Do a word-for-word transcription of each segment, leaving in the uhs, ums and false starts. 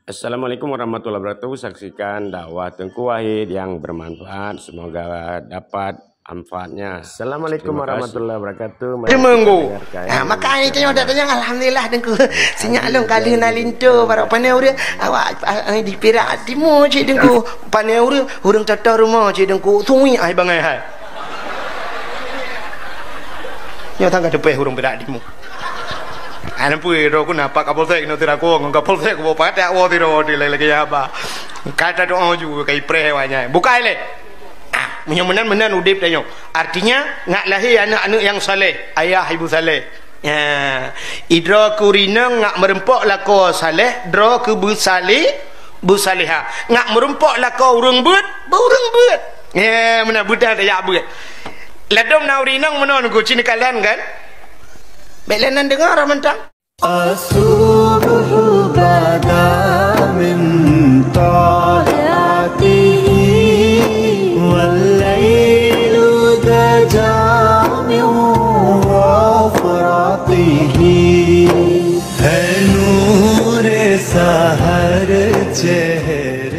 Assalamualaikum warahmatullahi wabarakatuh. Saksikan dakwah Teungku Wahid yang bermanfaat. Semoga dapat manfaatnya. Assalamualaikum warahmatullahi wabarakatuh. Terima kasih. Mari kita dengarkan. Ah, maka hari tu dah tanya, alhamdulillah, Teungku. Senyap lôn kali na linto, baru pandai ureueng. Awak, ah, ah, di Perak Timur, cik Teungku. Pandai ureueng, ureueng toto rumoh, cik Teungku. Sunyi ai bangai hai. Nyoe tangga teupeh ureueng Perak Timur. Ana pui ro ku na Pak Kapolsek nyoe tira ku ngon Kapolsek ku patak wo tira wo di lagi haba. Kata doa ju kai preh wanya. Bukai lé. Ah, meunyoe meunan-meunan udép tanyoe. Artinya, ngak lahé aneuk-aneuk nyang saleh, ayah ibu saleh. Ya, idroe keu rinong ngak meureumpok lakoe saleh, droe keu beusaleh, beusalehah. Ngak meureumpok lakoe ureueng beuet, beu ureueng beuet. Ya, meunan beuet dah yak beuet. Ladom na ureueng inong meunan ku cina kalan kan? Bèk lé nan deungoe roh mantong. الصبح بدا من طلعته والليل دجى من غفرته. ہے نور سحر چہرے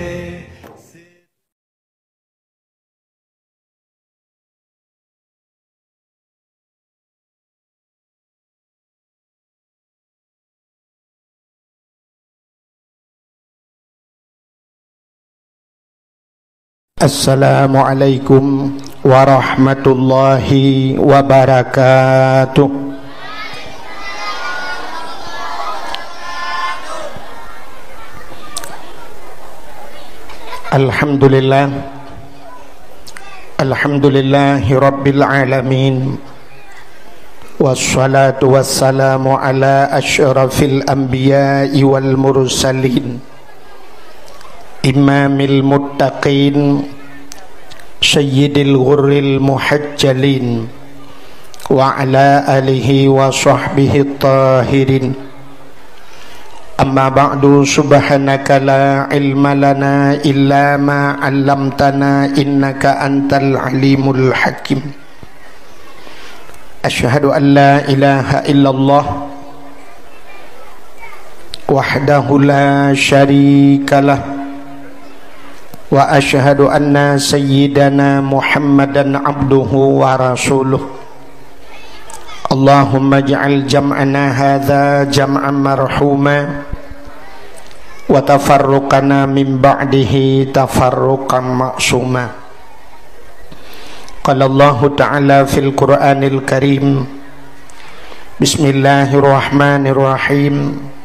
Assalamualaikum warahmatullahi wabarakatuh. Alhamdulillah. Alhamdulillahi rabbil alamin. Wassalatu wassalamu ala asyrafil anbiya'i wal mursalin. Imamil muttaqin, sayyidil ghurril muhajjalin, wa ala alihi wa sahbihi tahirin. Amma ba'du, subhanaka la ilma lana illa ma 'allamtana, innaka antal alimul hakim. Asyhadu an la ilaha illallah wahdahu la syarikalah, wa asyhadu anna sayyidana Muhammadan abduhu wa rasuluh. Allahumma ij'al jam'ana hadza jam'an marhuma, wa tafarruqana min ba'dihi tafarruqan ma'suma. Qala Allahu ta'ala fil Qur'anil Karim, Bismillahirrahmanirrahim.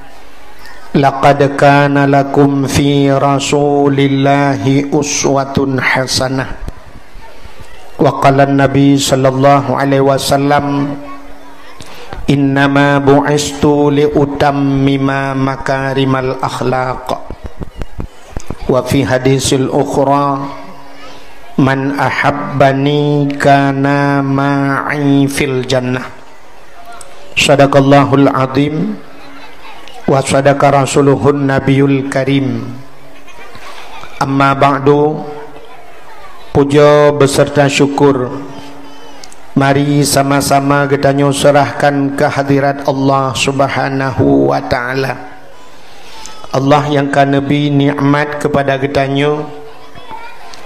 Laqad kana lakum fi Rasulillahi uswatun hasanah. Wa qala Nabi sallallahu alaihi wasallam, "Innama bu'istu li utammima makarimal akhlaq." Wa fi hadisil ukhra, "Man ahabbani kana ma'i fil jannah." Sadaqallahul azim wa sadaqa rasuluhun nabiyul karim. Amma ba'du, puja beserta syukur mari sama-sama geutanyoe serahkan keu hadirat Allah Subhanahu wa Ta'ala. Allah nyang ka neubri nikmat keupada geutanyoe.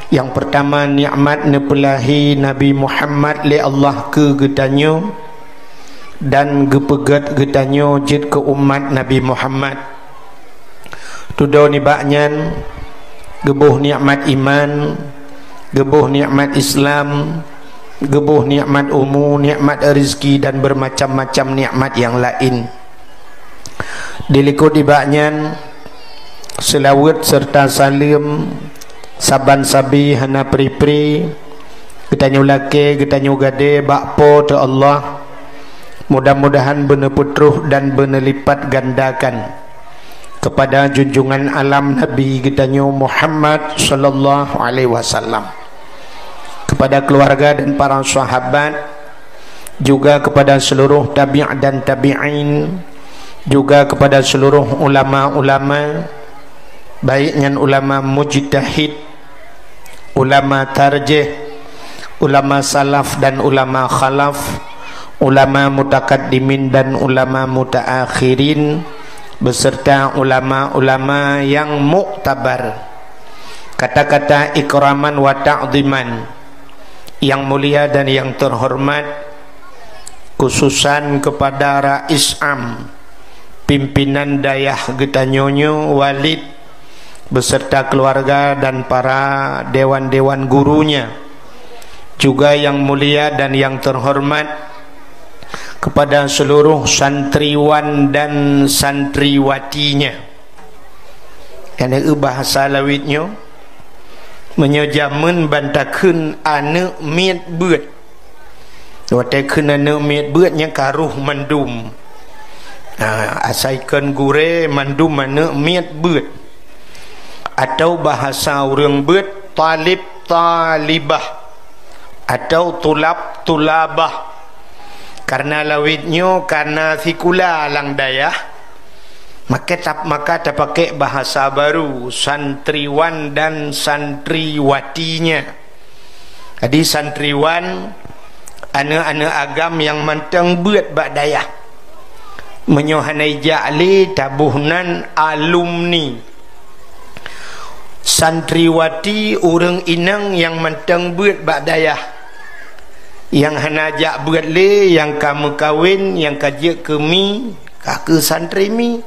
Nyang peurtama, nikmat neupeulahé Nabi Muhammad lé Allah keu geutanyoe dan geupeugét geutanyoe jeuet keu umat Nabi Muhammad. Tudoe nibak nyan, geuboh nikmat iman, geuboh nikmat Islam, geuboh nikmat umu, nikmat rezeki dan bermacam-macam nikmat nyang laén. Dilikot nibak nyan, seulaweuet serta saleuem saban sabe hana pri-pri geutanyoe lakée, geutanyoe gadée bak Po teu Allah. Mudah-mudahan beuneupeutroh dan beuneulipatgandakan keupada junjungan alam Nabi geutanyoe Muhammad sallallahu alaihi wasallam, keupada keuluwarga dan para sahabat, juga keupada seuluruh tabi' dan tabi'in, juga keupada seuluruh ulama-ulama, baik nyan ulama mujtahid, ulama tarjih, ulama salaf dan ulama khalaf, ulama mutakaddimin dan ulama mutaakhirin, beserta ulama-ulama yang muktabar. Kata-kata ikraman wa ta'ziman, yang mulia dan yang terhormat, khususan kepada Rais Am, pimpinan dayah geutanyoe nyoe, Walid, beserta keluarga dan para dewan-dewan gurunya, juga yang mulia dan yang terhormat kepada seluruh santriwan dan santriwatinya. Nyang na eu bahasa lawét nyoe, meunyoe jameun ban takheun aneuëk miet beuet. Watée kheun aneuëk miet beuet nyan ka roh mandum. Ha, asai kon gurée mandum aneuëk miet beuet. Atau bahasa ureuëng beuet, talib talibah. Atau tulab tulabah. Karena lawét nyoe kana sikula lam dayah, maka tap-, maka tapakée bahasa baru, santriwan dan santriwatinya. Jadi santriwan, aneuëk-aneuëk agam nyang mantong beuet bak dayah. Meunyoe hana ijak lé, taboh nan alumni. Santriwati, ureuëng inong nyang mantong beuet bak dayah. Nyang hana jak beuet lé, nyang ka meukawen, nyang ka jeuet keu mi, ka keu santri mi.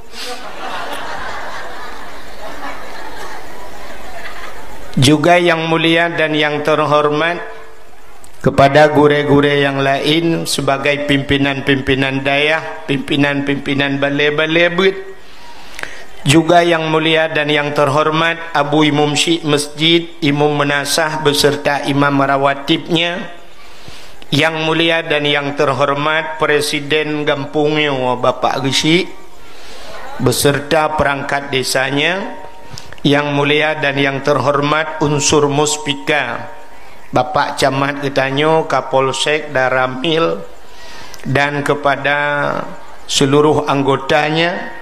Juga yang mulia dan yang terhormat, kepada gurée-gurée yang lain sebagai pimpinan-pimpinan dayah, pimpinan-pimpinan balé-balé beuet. Juga yang mulia dan yang terhormat Abu Imum Syik Masjid, Imum Meunasah beserta imam rawatibnya. Yang mulia dan yang terhormat Presiden gampông nyoe, Bapak Geusyik, beserta perangkat desanya. Yang mulia dan yang terhormat unsur Muspika, Bapak Camat geutanyoe, Kapolsek, Danramil, dan kepada seluruh anggotanya.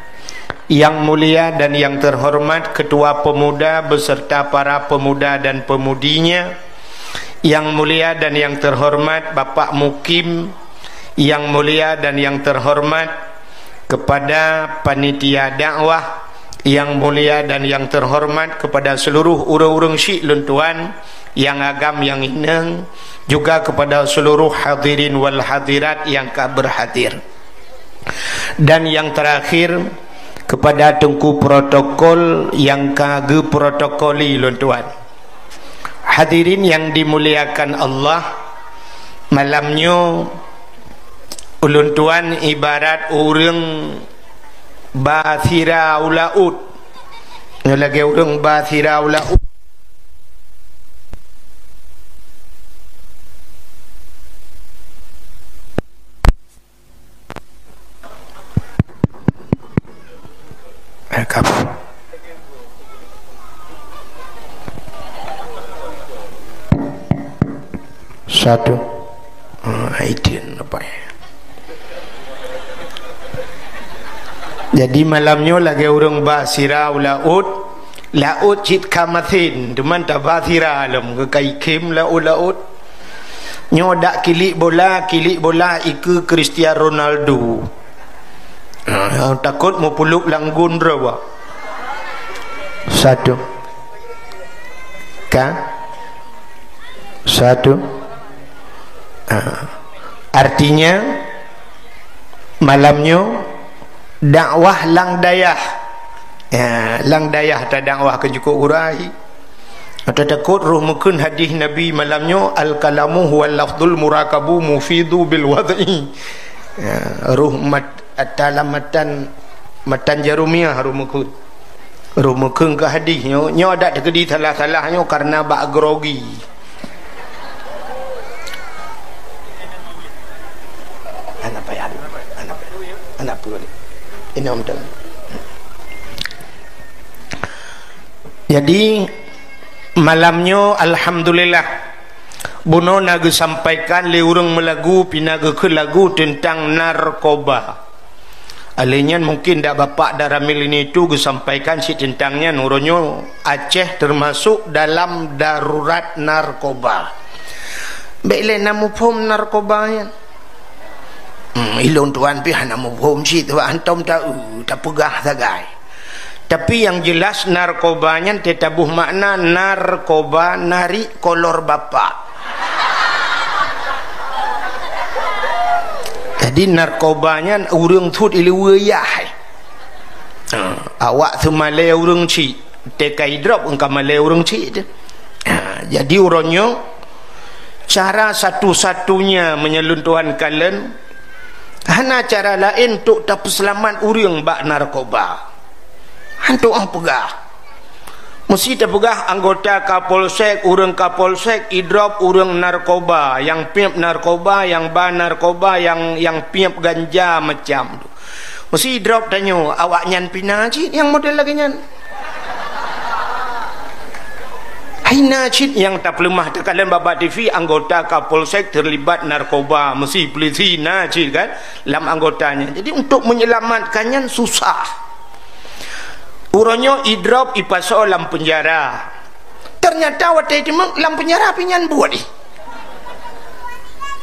Yang mulia dan yang terhormat Ketua Pemuda beserta para pemuda dan pemudinya. Yang mulia dan yang terhormat Bapak Mukim. Yang mulia dan yang terhormat kepada panitia dakwah, yang mulia dan yang terhormat kepada seluruh ureuëng-ureuëng syik lôn tuan, nyang agam nyang inong, juga kepada seluruh hadirin wal hadirat nyang ka berhadir. Dan yang terakhir, kepada teungku protokol nyang ka geuprotokoli lôn tuan. Hadirin yang dimuliakan Allah, malam nyoe ulôn tuan ibarat ureuëng ba sira u laôt. Nyoe lagée ureuëng ba sira u laôt. Satu. Ah, itu apa ya? Jadi malam nyoe lagée ureuëng ba sira u laôt, laôt cit ka masen, teuma taba sira lom, keu ka ikhém laôt-laôt. Nyoe dak kilik bola, kilik bola ikeue Cristiano Ronaldo. Ah, takot meupuluk langgun droe. Satu. Ka? Satu. Ah. Artinya, malam nyoe dakwah lam dayah. Ya, lam dayah tadakwah keu jukuk urai. Ata takot roh meukheun hadis Nabi malam nyoe, "Al-kalamu huwal lafzul murakabu mufidu bil wad'i." Ya, roh mat-, ata lam matan, matan jarumiah roh meukheun. Roh meukheun keu hadis nyoe, nyoe adak teukeudi salah-salah nyoe karena bak grogi. Anak payah, anak payah, anak payah. Ini om tuan. Jadi, malam nyoe, alhamdulillah, bunoe na geusampaikan lé ureuëng meulagu, pih na geukheun lagu teuntang narkoba. Alèh nyan mungkin dak Bapak Danramil ini tu geusampaikan cit teuntang nyan, uroe nyoe Aceh teumasok dalam darurat narkoba. Bék lé na muphom narkoba nyan. Hmm, ilôn tuan pih hana muphom cit, sebab hantom ta-, tapeugah sagai. Tapi nyang jelas narkoba nyan teutabôh makna narkoba, narik kolor bapak. Jadi narkoba nyan ureuëng sut ileue yah. Ha, awak seumalée ureuëng cit, teuka idrop engka malée ureuëng cit teuh. Ha, jadi uroe nyoe cara satu-satunya meunyoe lôn tuan kalon, hana cara laén untuk tapeuseulamat ureuëng bak narkoba. Hantom peugah. Meusti tapeugah anggota Kapolsek, ureuëng Kapolsek idrop ureuëng narkoba, nyang piep narkoba, nyang ba narkoba, nyang, nyang piep ganja macam tu. Meusti idrop tanyoe, awaknyan pih na cit nyang model lagée nyan. Hai na cit nyang tapeuleumah teukalon bak-bak T V anggota Kapolsek terlibat narkoba, meusti polisi na cit kan lam anggotanya. Jadi untuk menyelamatkan nyan susah. Uroe nyoe idrop ipasoe lam penjara. Ternyata watée jimeuet lam penjara pih nyan buet ih.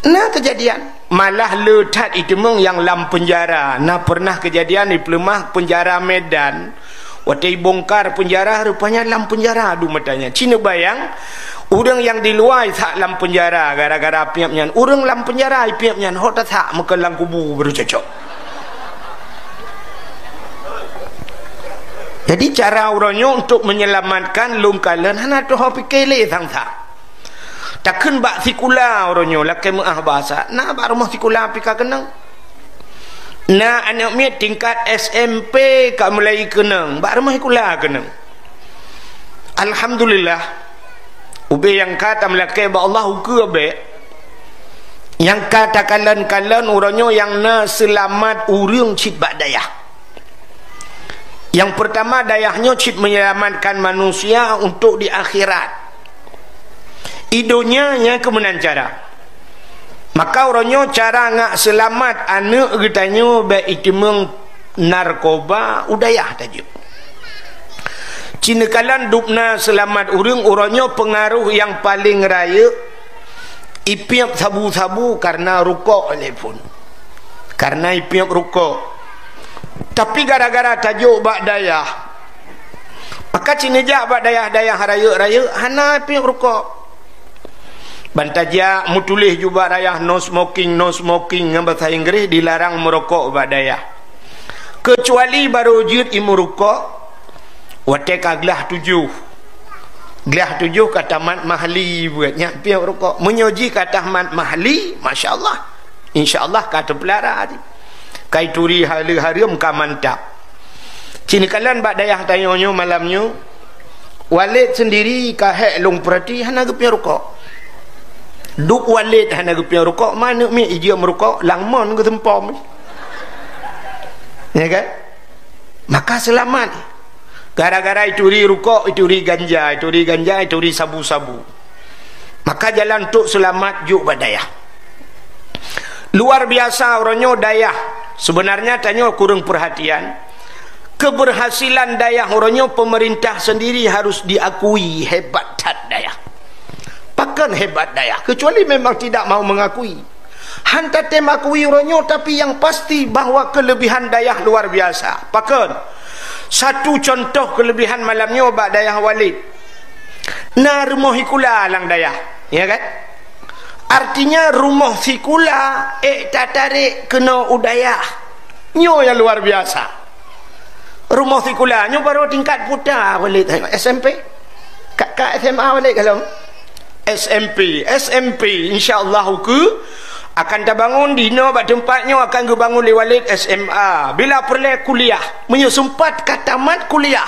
Na keujadian, malah le that iteumeung nyang lam penjara. Na pernah keujadian di peuleumah penjara Medan. Watée ibongkar penjara, rupanya lam penjara duek matanya. Ci neubayang, ureuëng nyang di luwa isak lam penjara gara-gara piep nyan. Ureuëng lam penjara ipiep nyan, hok tasak meukeue lam kubu baru cocok. Jadi cara uroe nyoe untuk menyelamatkan lôn kalon hana teuho pike lé sang-sang. Takheun bak sikula uroe nyoe lakée meuáh bahasa, na bak rumoh sikula pih ka keunong. Na aneuëk miet tingkat S M P ka mulai keunong, bak rumoh sikula keunong. Alhamdulillah, ubé nyang ka tameulakée bak Allah ukeue bék. Nyang ka takalon-kalon uroe nyoe nyang na seulamat ureuëng cit bak dayah. Nyang peurtama, dayah nyoe cit menyelamatkan manusia untuk di akhirat. I donya nyan keuh meunan cara. Maka uroe nyoe cara ngak seulamat aneuëk geutanyoe bék iteumeung narkoba u dayah tajok. Ci neukalon dubna seulamat ureuëng uroe nyoe peungaroh nyang paleng rayeuk, ipiep sabu-sabu karna rukok lé phon. Karna ipiep rukok. Tapi gara-gara tajok bak dayah, maka ci neujak bak dayah-dayah rayeuk-rayeuk hana ipiep rukok. Ban tajak meutuléh ju bak dayah no smoking, no smoking ngon bahasa Inggréh, dilarang meurokok bak dayah. Keucuali barô jeuet imeurukok watée ka glah tujoh. Glah tujoh ka tamat mahli buet nyan piep rukok. Meunyoe jih ka tamat mahli, masya Allah. Insya Allah ka teupeulara jih. Ka ituri haleue hareuem ka mantap. Ci neukalon bak dayah tanyoe nyoe malam nyoe, Walid sendiri ka hék lôn peurati hana geupiep rukok. Dub Walid hana geupiep rukok, ma aneuëk miet ijeuem rukok, lam mon geuseumpom. Ya kan? Maka seulamat. Gara-gara ituri rukok, ituri ganja, ituri ganja, ituri sabu-sabu. Maka jalan untuk seulamat jok bak dayah. Luar biasa uroe nyoe dayah. Sebenarnya tanyoe kureueng peurhatian. Keberhasilan dayah uroe nyoe pemerintah sendiri harus diakui, hebat that dayah. Pakon hebat dayah, kecuali memang tidak mau mengakui. Han tatem akui uroe nyoe, tapi nyang pasti bahwa kelebihan dayah luar biasa. Pakon? Satu contoh kelebihan malam nyoe bak dayah Walid. Na rumoh sikula lam dayah, ya kan? Artinya rumoh sikula ék tatarek keunoe u dayah. Nyoe nyang luar biasa. Rumoh sikula nyoe baru tingkat puta Walid, S M P. Ka, ka S M A Walid kalau? S M P, S M P, insya Allah ukeue akan tabangun di inoe bak teumpat nyoe akan geubangun lé Walid S M A. Bila peureulée kuliah, meunyoe seumpat ka tamat kuliah.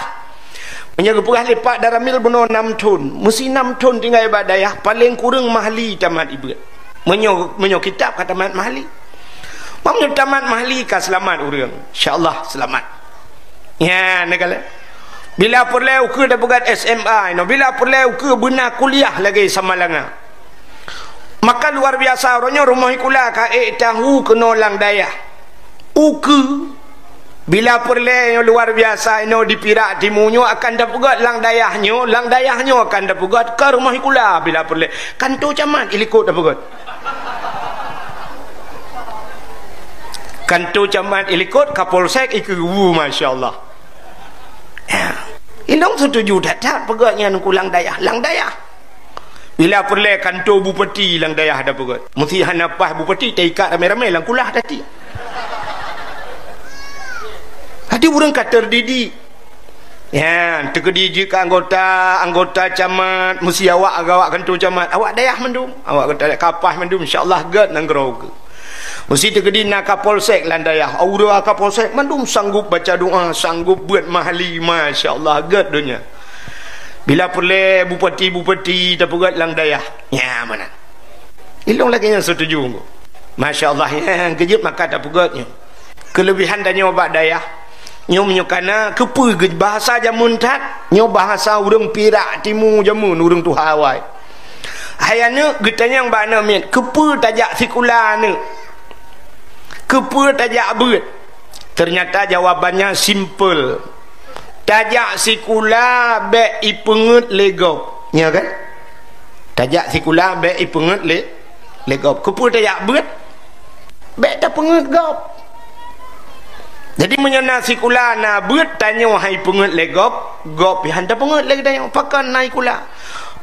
Meunyoe geupeugah lé Pak Daramil bunoe nam thon, meusi nam thon tinggai bak dayah, paleng kureueng mahli tamat ibeuet. Meunyoe, meunyoe kitab ka tamat mahli. Meunyoe tamat mahli ka seulamat ureuëng, insya Allah seulamat. Nyan, neukalon. Bila peureulée ukeue tapeugét S M A inoe, bila peureulée ukeue beuna kuliah lagée Samalanga. Maka luar biasa uroe nyoe rumoh sikula ka ék tahu keunoe lam dayah. Ukeue bila peureulée nyoe luar biasa inoe di Pirak Timu nyoe akan tapeugét lam dayah nyoe, lam dayah nyoe akan tapeugét keu rumoh sikula bila peureulée. Kantô camat ilikot tapeugét. Kanto camat ilikot, kapolsek ikeu, wu, masya Allah. Ya. Ilong setuju that-that peugah nyan ku lam dayah, lam dayah. Bila peureulée kanto bupati lam dayah dah peugah. Mesti hana paih bupati taikat ramé-ramé lam kulah tati. Hati ureuëng ka terdidik. Ya, teukeudi jeuet keu anggota, anggota camat, mesti awak agak awak kanto camat, awak dayah mandum, awak kata kapaih mandum, insya Allah gét nanggroe. Meusti teukeudi na kapolsek lam dayah. Aura kapolsek mandum sanggup baca doa, sanggup buet mahali. Masya Allah, gét donya. Bila peureulée bupati-bupati tapeugét lam dayah. Nya mana? Ilong lagée nyan setuju. Masya Allah, ya, keujeuet maka tapeugét nyoe. Keulebihan tanyoe bak dayah. Nyoe meunyoe kana, keupeue geuh bahasa jameun that? Nyoe bahasa ureuëng pirak timu jameun, ureuëng tuha awai. Hai aneuëk, geutanyong bak aneuk miet, "Keupeue tajak sikula, aneuëk? Keupeue tajak beuet?" Ternyata jawabannya simple. Tajak sikula bék ipeungeuet lé gob. Nya kan? Tajak sikula bék ipeungeuet lé, lé gob. Keupeue tajak beuet? Bék tapeungeuet gob. Jadi meunyoe na sikula na beuet, tanyoe hai peungeuet lé gob, gob han tapeungeuet lé geutanyoe. Pakon na sikula?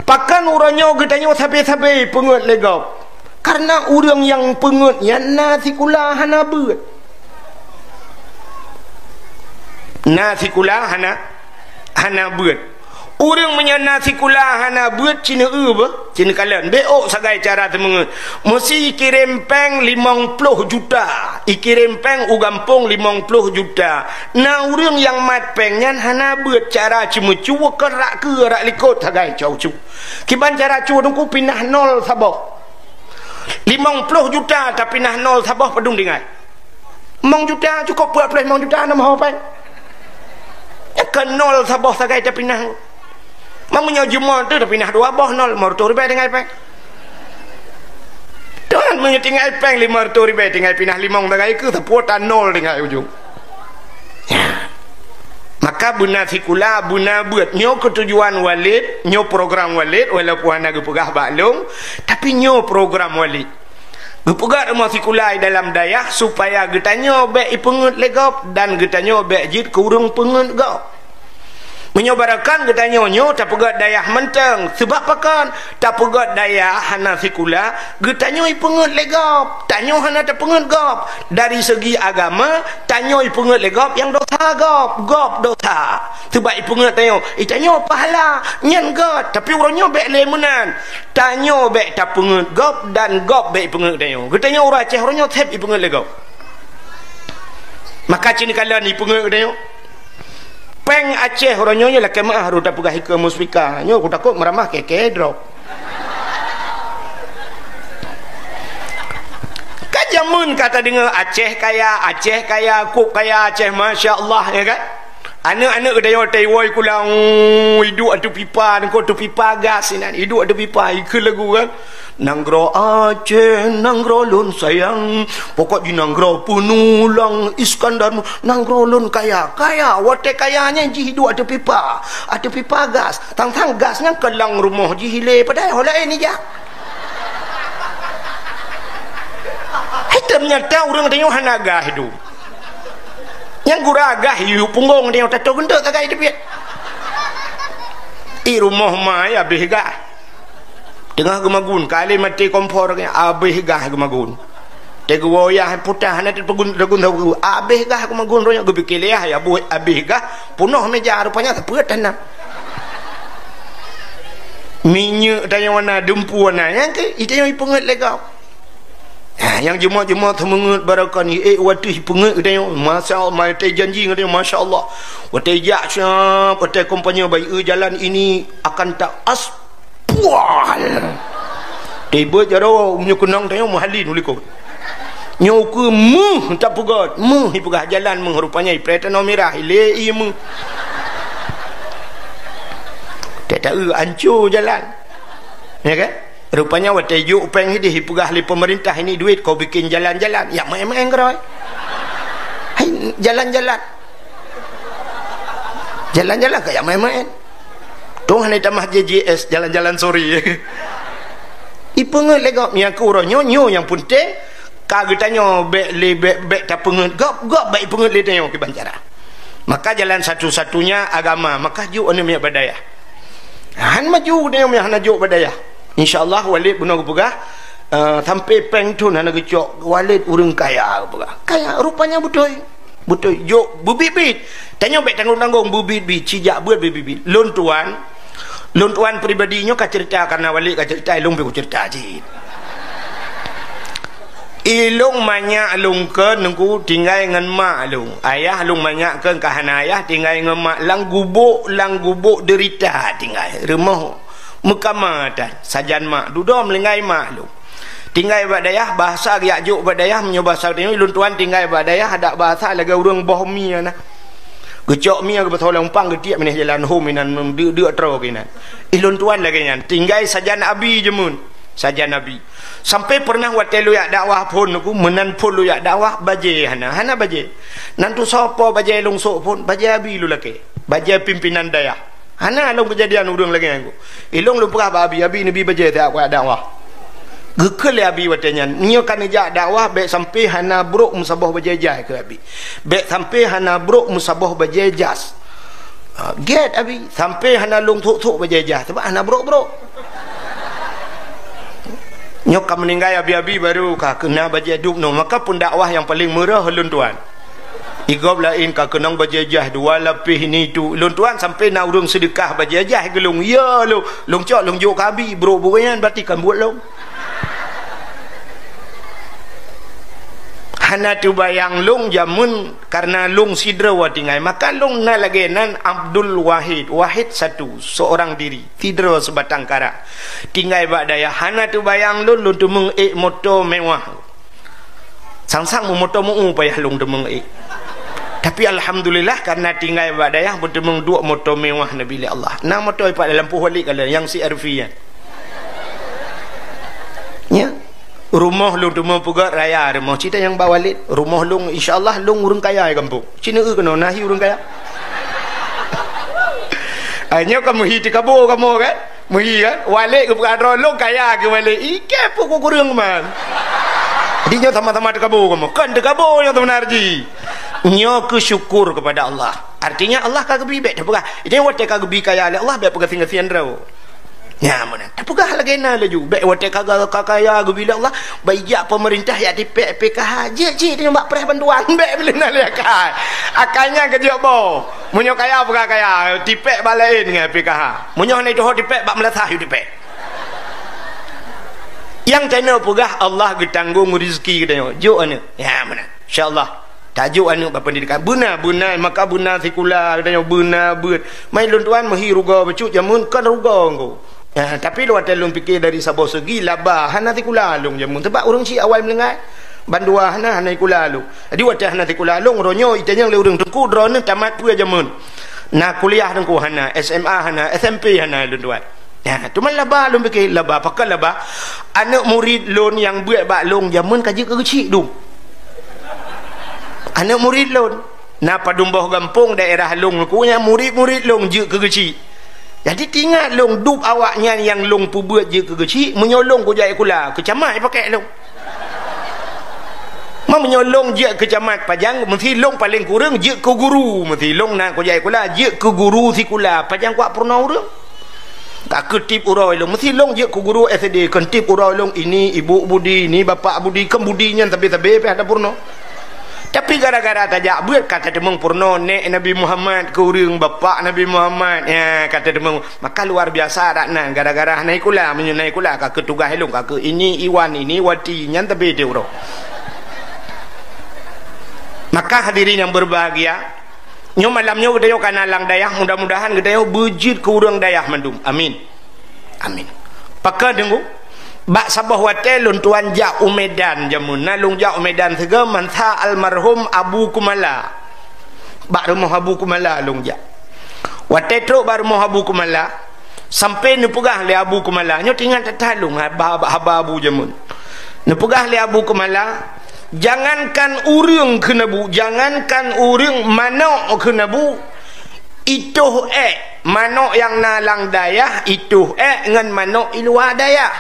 Pakon uroe nyoe geutanyoe sabe-sabe peungeuet lé gob? Karena ureuëng nyang peungeuet nyan na sikula hana beuet. Na sikula hana, hana beuet. Ureuëng meunyoe na sikula hana beuet, ci neu-eu beuh, ci neukalon. Bék ôk sagai cara teumeungeuet. Meusti ikirém péng limong ploh juta. Ikirém péng u gampông limong ploh juta. Na ureuëng nyang mat péng nyan hana beuet cara ceumeucue keu rak keue rak likot sagai cau cu. Kiban cara cu teungku pinah nol saboh. Limong ploh juta tapinah nol saboh padum tinggai. Limong juta cukup peuet ploh limong juta na meuho péng. Nyan ka nol saboh sagai tapinah. Meunyoe jumoe tu tapinah dua boh nol, lima reutôh ribèe tinggai péng. Tuhan meunyoe tinggai péng lima reutôh ribèe tinggai pinah limong sagai keu sapeue ta nol tinggai ujong. Ya. Maka beuna sikula, beuna beuet. Nyoe keutujuan Walid, nyoe program Walid, walaupun hana geupeugah bak lôn, tapi nyoe program Walid. Geupeugah rumoh sikula di dalam dayah supaya geutanyoe bék ipeungeuet lé gob dan geutanyoe bék jeuet keu ureuëng peungeuet gob. Meunyoe barokon geutanyoe nyoe tapeugét dayah mantong, sabab pakon? Tapeugét dayah hana sikula, geutanyoe ipeungeuet lé gob, tanyoe hana tapeungeuet gob. Dari segi agama, tanyoe ipeungeuet lé gob nyang dosa gob, gob dosa. Sabab ipeungeuet tanyoe, itanyoe pahala, nyan gét, tapi uroe nyoe bék lé meunan. Tanyoe bék tapeungeuet gob dan gob bék ipeungeuet tanyoe. Geutanyoe ureuëng Aceh uroe nyoe seb ipeungeuet lé gob. Maka cit neukalon ipeungeuet geutanyoe. Péng Aceh uroe nyoe nyoe lakée meuáh rot tapeugah ikeue muspika. Nyoe kutakot meuramah kée-kée droe. Ka jameun ka tadeungoe Aceh kaya, Aceh kaya, kok kaya Aceh, masya Allah, ya kan? Aneuëk-aneuëk geutanyoe watée iwoe sikula, iduek ateueh pipa, nanggroe ateueh pipa gas inan, iduek ateueh pipa, ikeue lagu kan. Nanggroe Aceh, nanggroe lôn sayang, pokok jih nanggroe peunulang Iskandar, nanggroe lôn kaya, kaya, watée kaya nyan jih iduek ateueh pipa, ateueh pipa gas. Tang-tang gas nyan keulang rumoh jih ilée, padahai ho laén ijak. Hai, teunyata ureuëng tanyoe hana gas iduek. Nyang gura gas yue punggong tanyoe tatoe geunteuk sagai teubiet. I rumoh ma ya abéh gas. Teungoh geumagun, kali maté kompor, abéh gas geumagun. Teuguwoe yah putah hana teupegun, tegun, abéh gas geumagun roh nyoe geupike lé yah, ya buet abéh gas, punoh meja rupanya seupeuet hana. Minyeuk tanyoe na, dumpeue na, nyang keu itanyoe ipeungeuet lé gob. Ha, nyang jeumot-jeumot seumeungeut barokon, ék watée ipeungeuet geutanyoe, masya Allah, watée janji geutanyoe, masya Allah. Watée jak siap, watée kompanye bayeue jalan ini akan ta as Pual. Teubiet jaroe meunyoe keunong tanyoe meuhalin u likot. Nyoe keu meuh tapeugét, meuh ipeugah jalan meuh, rupanya ipreh tanoh mirah, ilée ié meuh. Tataeu anco jalan. Ya kan? Rupanya watée jok péng ideh ipeugah lé pemerintah ini duit kau bikin jalan-jalan. Ya main-main keurôi. Hai jalan-jalan. Jalan-jalan ka ya main-main. Tuhan hana tamah J J S jalan-jalan sore. Ipeungeuet lé gob nyang keu uroe nyoe, nyoe nyang peunteng. Ka geutanyoe bék lé, bék, bék tapeungeut gob, gob bék peungeut lé tanyoe kiban cara. Maka jalan satu-satunya agama, maka jok aneuk miet bak dayah. Han maju tanyoe miet hana jok bak dayah. Insya Allah Walid bunoe geupeugah, eh, sampai péng thon hana geucok, Walid ureuëng kaya geupeugah. Kaya, rupanya beutôi. Beutôi, jok beubiet-biet. Tanyoe bék tanggong-tanggong, beubiet-biet, cijak beuet beubiet-biet. Lôn tuan, lôn tuan pribadi nyoe ka cerita, karena Walid ka cerita, ilôn pih kucerita cit. Ilôn manyak lôn kheun Teungku tinggai ngon mak lôn. Ayah lôn manyak kheun ka hana ayah, tinggai ngon mak. Lam gubôk, lam gubôk deurita tinggai. Rumoh meukama tan, sajan mak. Dudoe meulinggai mak lôn. Tinggai bak dayah, bahasa geujak jok bak dayah, meunyoe bahasa tanyoe, lôn tuan tinggai bak dayah, adak bahasa lagée ureuëng boh mie na. Geucok mie geupasoe lam umpang, geutiek binéh jalan hom inan, deuk-deuk troe keunan. Ilôn tuan lagée nyan, tinggai sajan abi jameun, sajan abi. Sampai pernah watée lôn jak dakwah phon Teungku, meunan phon lôn jak dakwah, bajée hana, hana bajée. Nan tusoe po bajée lôn sôk phon, bajée abi lôn lakée, bajée pimpinan dayah. Hana lôn keujadian ureuëng lagée nyan. Ilôn lôn peugah bak abi, "Abi, neubi bajée siat kujak dakwah." Geukheun lé abi watée nyan, "Nyoe ka neujak dakwah, bék sampai hana brok meusaboh bajée jai," kheun abi. "Bék sampai hana brok meusaboh bajée jas." Ha, gét abi, "Sampai hana lôn sôk-sôk bajée jas, sabab hana brok-brok." Nyoe ka meuninggai abi-abi baru ka keuna bajée dub nyoe, maka peundakwah nyang paleng meurah lôn tuan. Igob laén ka keunong bajée jai dua lapéh ini tu. Lôn tuan sampai na ureuëng seudeukah bajée jai keu lôn. Ya lôn, lôn cok lôn jok keu abi, brok buet nyan berarti kan buet lôn. Hana teubayang lôn jameun karena lôn sidroe tinggai. Maka lôn na lagée nan Abdul Wahid, Wahid satu, seorang diri, sidroe seubatang kara. Tinggai bak dayah, hana teubayang lôn, lôn teumeung ék moto mewah. Sang-sang meumoto meu payah lôn teumeung ék. Tapi alhamdulillah, karena tinggai bak dayah, beuteumeung duek moto mewah neubi lé Allah. Na moto ipat lam lampôh Walid ka lheueh, nyang C R V nyan. Nya. Rumoh lôn teumeung peugét raya rumoh. Cit nyang bak Walid, rumoh lôn, insya Allah lôn ureuëng kaya di gampông. Cit neueu keunoe, na hi ureuëng kaya. Ai nyoe ka meuhi teukaboe kamoe kan? Meuhi kan? Walid geupeugah droe lôn kaya keu Walid. Ikée peuet kureueng man. Jadi nyoe sama-sama teukaboe kamoe. Kon teukaboe nyoe seubeuna jih. Nyoe keu syukur kepada Allah. Artinya Allah ka geubi bék teupeugah. Jadi watée ka geubi kaya lé Allah bék peugasien-gasien droe. Nya meunan. Teupeugah lagée na laju. Bék watée ka, ka, ka kaya geubi lé Allah, bék jak pemerintah jak tipék P K H. Jeuet cit nyoe bak preh bantuan. Bék bilé na lé akai. Akai nyan ka jeuet boh. Meunyoe kaya peugah kaya, tipék bak laén ngon P K H. Meunyoe hana jituho tipék, bak meulasah yue tipék. Nyang tanyoe peugah Allah geutanggong rezeki geutanyoe. Jok aneuk. Ya, meunan. Insya Allah. Tajok aneuk bak pendidikan. Beuna, beuna, maka beuna sikula geutanyoe beuna beuet. Mai lôn tuan meuhi rugoe bacut jameun kon rugoe engko. Ya, tapi lôn watée lôn pike dari saboh segi laba hana sikula lôn jameun. Sebab ureuëng cit awai meulinggai. Bandua hana, hana sikula lôn. Jadi watée hana sikula lôn, uroe nyoe itanyong lé ureuëng Teungku droeneuh tamat peue jameun. Na kuliah Teungku hana, S M A hana, S M P hana lôn tuan. Nah, teuma laba lôn pike, laba pakon laba? Aneuk murit lôn nyang beuet bak lôn jameun ka jeuet keu geuchik dum. Aneuk murit lôn na padum boh gampông daerah lôn Teungku nyang murit-murit lôn jeuet keu geuchik. Jadi tingat lôn dub awaknyan nyang lôn peubeuet jeuet keu geuchik, meunyoe lôn kujak sikula, keu camat jipakèk lôn. Ma meunyoe lôn jeuet keu camat pajan, meusti lôn paleng kureueng jeuet keu guru, meusti lôn na kujak sikula jeuet keu guru sikula, pajan kuat peurunoe ureuëng. Ka keu tiep uroe lôn, meusti lôn jeuet keu guru S D, kon tiep uroe lôn ini ibu budi, ini bapak budi, kon budi nyan sabe-sabe pih ada peurunoe. Tapi gara-gara tajak beuet ka tateumeung peurunoe nèk Nabi Muhammad keu ureuëng, bapak Nabi Muhammad, ya, ka tateumeung. Maka luar biasa dak nan gara-gara hana sikula, meunyoe na sikula ka keu tugaih lôn, ka keu ini Iwan, ini Wati, nyan teubiet uroe. Maka hadirin yang berbahagia, nyoe malam nyoe geutanyoe ka na lam dayah, mudah-mudahan geutanyoe beujeuet keu ureuëng dayah mandum. Amin. Amin. Pakon Teungku? Bak saboh watèe lôn tuan jak u Medan jameun, na lôn jak u Medan sigoe masa almarhum Abu Kumala. Bak rumoh Abu Kumala lôn jak. Watèe trok bak rumoh Abu Kumala, sampoe neupeugah lé Abu Kumala, nyoe teuingat that-that lôn haba, haba Abu jameun. Neupeugah lé Abu Kumala, "Jangankan ureuëng keuneuk bu, jangankan ureuëng, manok keuneuk bu, itoh èk, manok nyang na lam dayah, itoh èk ngon manok i luwa dayah,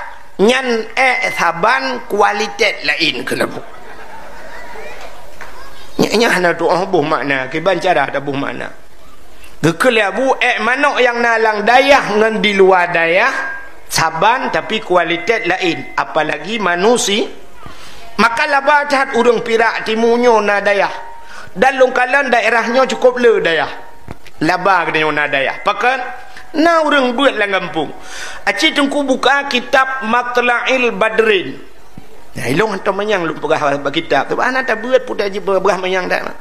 nyan èk saban kualitas laén keuneuk bu." Nyan, nyan hana tu'oh boh makna, kiban cara taboh makna. Geukheun lé Abu, ék manok nyang na lam dayah ngon di luwa dayah saban, tapi kualitas laén, apalagi manusi-, maka laba that ureuëng Pirak timu nyoe na dayah. Dan lôn kalon daerah nyoe cukup le dayah. Laba geutanyoe na dayah. Pakon? Na ureuëng beuet lam gampông. Aci Teungku buka kitab Matla'il Badrin. Nah, ilong hantom manyang lôn peugah bak kitab tu. Hana tabeuet putih jipeugah manyang dak.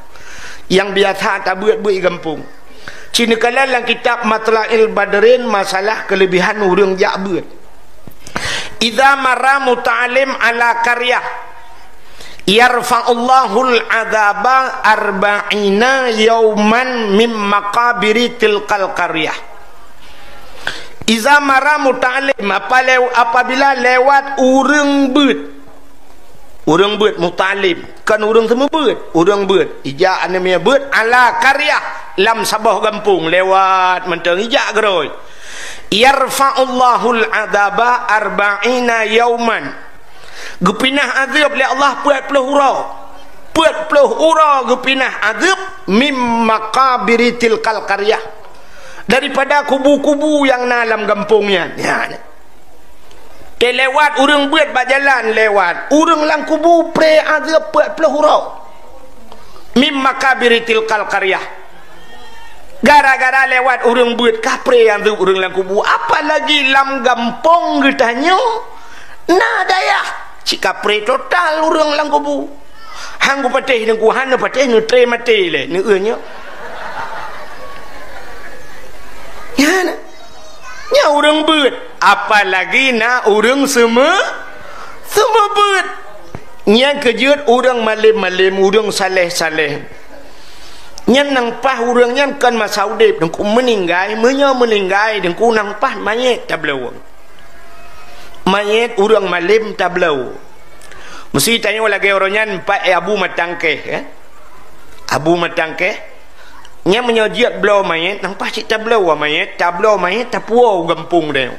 Yang biasa tabeuet-beuet di gampông. Ci neukalon lam kitab Matla'il Badrin masalah kelebihan ureuëng jak beuet. Idza mara muta'allim ala qaryah, yarfa'ullahul adzaba arba'ina yauman mim maqabiri tilkal qaryah. Iza mara muta'allim, apa lew-, apabila lewat ureuëng beuet. Ureuëng beuet muta'allim, kon ureuëng seumeubeuet, ureuëng beuet. Ijak aneuk miet beuet ala qaryah, lam saboh gampông lewat mantong ijak geurôi. Yarfa'ullahul adzaba arba'ina yauman. Geupinah azeueb lé Allah peuet ploh uroe. Peuet ploh uroe geupinah azeueb mim maqabiri tilkal qaryah. Daripada kubu-kubu nyang na lam gampông nyan. Nyan. Teulewat ureuëng beuet bak jalan lewat. Ureuëng lam kubu pré azeueb peuet ploh uroe. Mim maqabiri tilkal qaryah. Gara-gara lewat ureuëng beuet ka pré azeueb ureuëng lam kubu. Apalagi lam gampông geutanyoe na dayah. Cit ka pré total ureuëng lam kubu. Han geupatéh Teungku, han neupatéh, neutré maté lé, neueu nyoe. Nyan, nyan ureuëng beuet, apalagi na ureuëng seumeu-, seumeubeuet. Nyan keujeuet ureuëng malém-malém, ureuëng saléh-saléh. Nyan nyang paih ureuëng nyan kon masa udeb, Teungku, meuninggai, meunyoe meuninggai, Teungku, nyang paih manyét tabloe. Manyét ureuëng malém tabloe. Meusi tanyoe lagée uroe nyan pat, eh, Abu Matangkeh, eh. Abu Matangkeh. Nyan meunyoe jeuet bloe manyét, nyang paih cit tabloe manyét, tabloe manyét, tapuwoe u gampông tanyoe.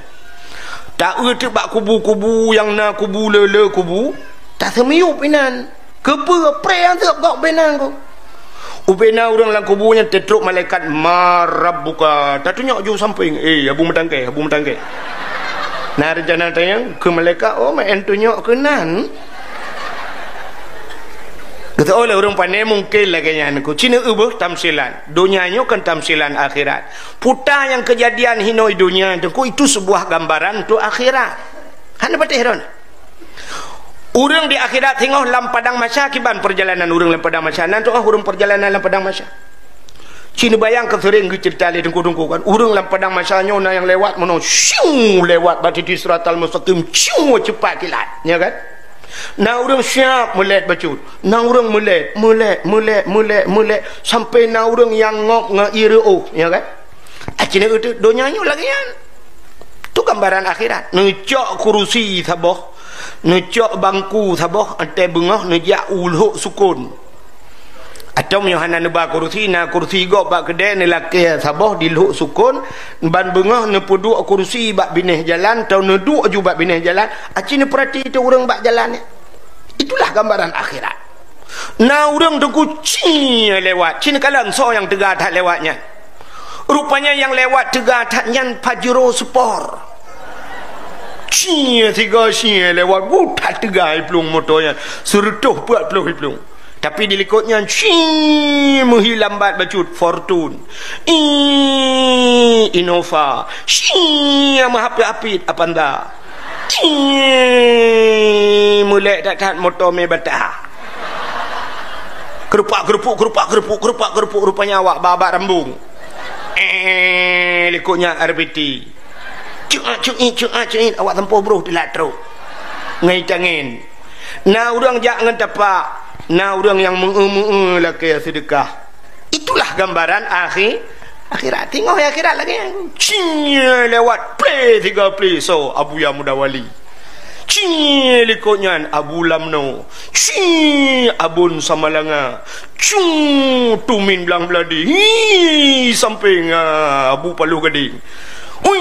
Taeu teuk bak kubu-kubu nyang na kubu le-le kubu, taseumiyueb inan. Keupeue pré nyang seueb gob beunan ko? Ubena ureuëng lam kubu nyan teutrok malaikat, "Man rabbuka?" Tatunyok ju sampéng, "Eh, Abu Matangkeh, Abu Matangkeh." Na rencana tanyong keu malaikat, "Oh, meu'en tunyok keunan." Geuteu'oh lé ureuëng pane mungken lagée nyan ko. Ci neueu beuh tamsilan. Donya nyoe kon tamsilan akhirat. Puta nyang keujadian hinoe donya Teungku, itu sebuah gambaran untuk akhirat. Hana patéh droeneuh. Ureuëng di akhirat singoh lam padang mahsyar, kiban peurjalanan ureuëng lam padang mahsyar. Nan tu'oh ureuëng peurjalanan lam padang mahsyar. Ci neubayang keu seuréng geuceurita lé teungku-teungku kan. Ureuëng lam padang mahsyar nyoe na nyang lewat meunoe, syuu, lewat bak titi siratal mustaqim, syuu, cepat kilat, ya kan? Na ureuëng siap meulét bacut. Na ureuëng meulét, meulét, meulét, meulét, meulét, sampai na ureuëng nyang ngok ngon ié reuôh, ya kan? Aci neueu teuk donya nyoe lagée nyan. Tu gambaran akhirat. Neucok kurusi saboh, neucok bangku saboh, 'oh 'an beungoh neujak u Lhok Sukon. Atawa meunyoe hana neuba kurusi, na kurusi gob bak keudée, neulakée saboh di Lhok Sukon, ban beungoh neupeuduek kurusi bak binéh jalan, atawa neuduek ju bak binéh jalan, aci neupeurati teuh ureuëng bak jalan nyan. Itulah gambaran akhirat. Na ureuëng teungku ci lewat, ci neukalon soe nyang teuga that lewat nyan. Rupanya nyang lewat teuga that nyan Pajero Sport. Ci siga ci lewat, bu that teuga i plueng moto nyan, seureutôh peuet ploh i plueng. Tapi di likot nyan ci meuhi lambat bacut Fortuner. Ih, Innova. Ci meuhapit-hapit Avanza. Ih, meulét that-that moto mé bata. Keurupak-keurupuk, keurupak-keurupuk, keurupak-keurupuk, rupanya awak ba-, bak rambong. Eh, likot nyan R B T. Cuat, cuit, cuat, cuit, awak sampoe broh teulat trok. Ngai tangen. Na ureuëng jak ngon tapak, na ureuëng nyang meu-eu-meu-eu lakée seudeukah. Itulah gambaran akhi-, akhirat. Teungoh akhirat lagée nyan. Ci lewat, plé siga plé, soe? Abuya Muda Wali. Ci likot nyan Abu Lamno. Ci Abon Samalanga. Cu Tumin Blang Beuladi. Hi, sampéng, ah, Abu Paloh Gadeng. Ui,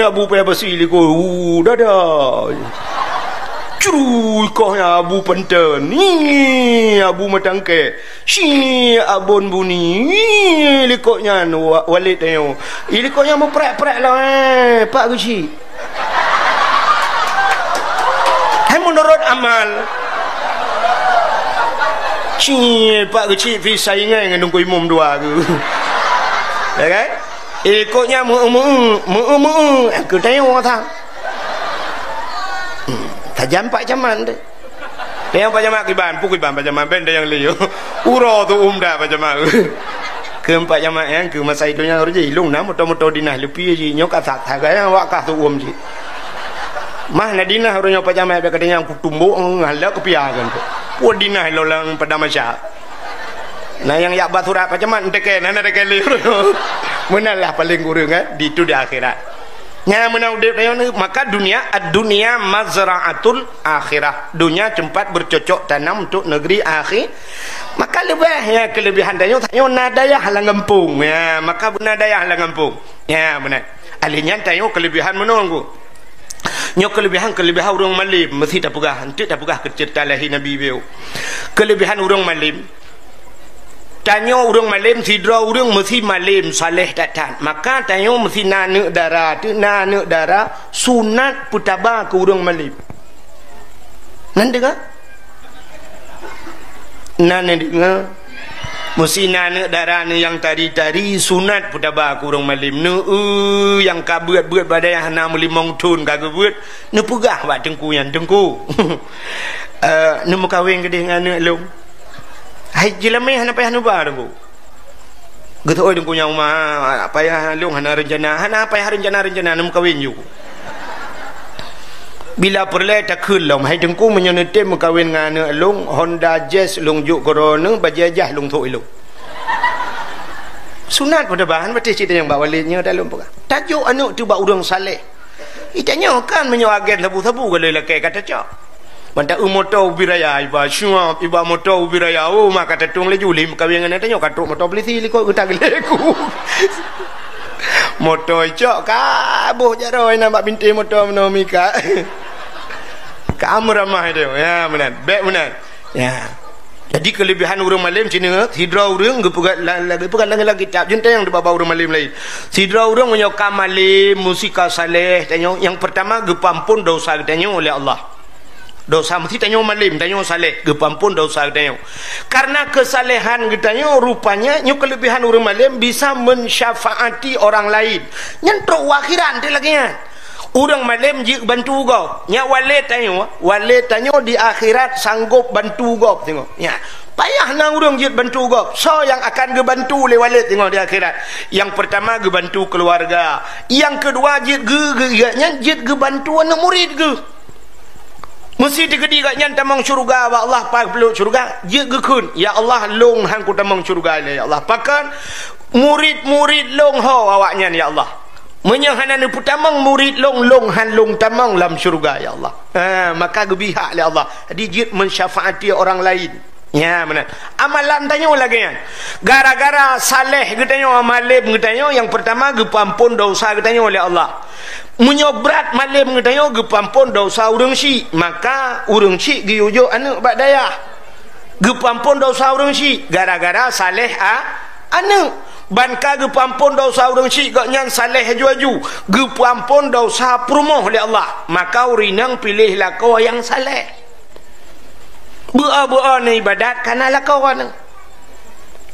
Abu Paya Basi likot. Uh, dada. Cru, ikoh nyan Abu Penten, ni Abu Matangkek, si Abon Buni, ni likot nyan wa-, Walid tanyoe. I likot nyan meuprek-prek lah, eh, Pak Geuchik. Hai meunurot amal. Si Pak Geuchik pih saingan ngon Teungku Imum dua ke. Ya kan? Ikot nyan meu-, meu-, meu-, meu-, keu tanyoe that. Hmm, tajam Pak Camat tu. Tanyoe Pak Camat kiban, pu kiban Pak Camat, ben nyang lieu. Uroe tu umda Pak Camat. Keu Pak Camat nyan, keu masa idup nyan, ureueng jih, lôn na moto-moto dinah leupie jih, nyoe ka that, that gaya awak kah tu um jih. Mah na dinah ureueng nyoe Pak Camat, bèk kata nyang kutumbok, ngalak keupiakan tu. Pu dinah lo lam Padang Mahsyar. Nah, nyang yak ba surat Pak Camat, entekan, hana entekan lé. Meunan lah paling kureueng, eh, di tu di akhirat. Nyang meunan udép tanyoe ni, maka dunia, ad-dunya mazra'atul akhirah. Dunia tempat bercocok tanam untuk negeri akhi-, maka leubeh, ya, kelebihan tanyoe, tanyoe na dayah lam gampông. Ya, maka beuna dayah lam gampông. Ya, beuna. Alèh nyan tanyoe kelebihan meunoe ku. Nyoe kelebihan-kelebihan ureueng malém, meusti tapeugah, enteuk tapeugah keu ceurita lahé Nabi biôh. Kelebihan ureueng malém, tanyoe ureueng malém, sidroe ureueng meusti malém, saleh that-that. Maka tanyoe meusti na aneuk dara, teuk na aneuk dara, sunat peutaba keu ureueng malém. Nan deungö? Na neudeungö? Meusti na aneuk dara neuh nyang tari-tari, sunat peutaba keu ureueng malém. Neueu nyang ka beuet-beuet badai hana meulimong thon ka geubeuet, neupeugah bak teungku nyan, "Teungku, eh, neumeukawen keudeh ngon aneuk lôn." Hai jeulamé hana payah neuba, Teungku. Geuteu'oh teungku nyang uma, payah lôn hana reuncana, hana payah reuncana-reuncana, neumeukawen ju. Bila peureulèe takheun lom, "Hai teungku, meunyoe neutem meukawen ngon aneuk lôn, Honda Jazz lôn jok keu droeneuh, bajèe jazz lôn sôk ilôn." Sunat peutaba, han patéh cit nyang bak Walid nyoe dak lôn peugah. Tajok aneuk teuh bak ureueng saleh. Itanyoe kan meunyoe agen sabu-sabu ka lheueh lakèe ka tacok. Mantong eu moto ubit raya, iba syuab, iba moto ubit raya, oh, ma ka tatueng laju, lheueh meukawen ngon tanyoe ka trok moto polisi likot geutak geuleku. Moto icok ka boh jaroe na bak bintéh moto meunoe mika. Ka meuramah itu. Ya, meunan. Bèk meunan. Ya. Jadi, kelebihan ureueng malém sini, sidroe ureueng geupeugah la-, la-, geupeugah lam, lam kitab, jeuet tanyong di baba ureueng malém laén. Sidroe ureueng meunyoe ka malém, meusti ka saleh, tanyoe, nyang peurtama geupeuampon dosa geutanyoe lé Allah. Dosa meusti tanyoe malém, tanyoe saleh, geupeuampon dosa geutanyoe. Karena keusalehan geutanyoe, rupanya nyoe kelebihan ureueng malém bisa mensyafaati orang lain. Nyan trok u akhirat teuh lagèe nyan. Ureueng malém jeuet bantu gob. Nyak Walid tanyoe, Walid tanyoe di akhirat sanggob bantu gob, tengok. Nyak, payah na ureueng jeuet bantu gob. Soe nyang akan geubantu lé Walid, tengok, di akhirat? Nyang peurtama geubantu keuluwarga. Nyang keudua jeuet geu-, geu-, gobnyan jeuet geubantu aneuk murit geuh. Meusti teukeudi gobnyan tamong syeuruga bak Allah, paih peuleueh syeuruga, jeuet geukheun, "Ya Allah, lôn han kutamong syeuruga lé, ya Allah. Pakon? Murit-murit lôn ho awaknyan, ya Allah. Meunyoe hana neupeutamong murit lôn, lôn han lôn tamong lam syeuruga, ya Allah." Ha, maka geubri hak lé Allah. Jadi, jeuet mensyafaati orang lain. Ya, meunan. Amalan tanyoe lagèe nyan. Gara-gara saleh geutanyoe, malém geutanyoe, nyang peurtama geupeuampon dosa geutanyoe lé Allah. Meunyoe brat malém geutanyoe, geupeuampon dosa ureueng syik, maka ureueng syik geuyue jok aneuk bak dayah. Geupeuampon dosa ureueng syik gara-gara saleh a-, aneuk. Ban ka geupeuampon dosa ureueng syik, gobnyan saleh aju-aju, geupeuampon dosa peurumoh lé Allah. Maka ureueng inong piléh lakoe nyang saleh. Beu-o beu-o neuibadat kana lakoe neuh.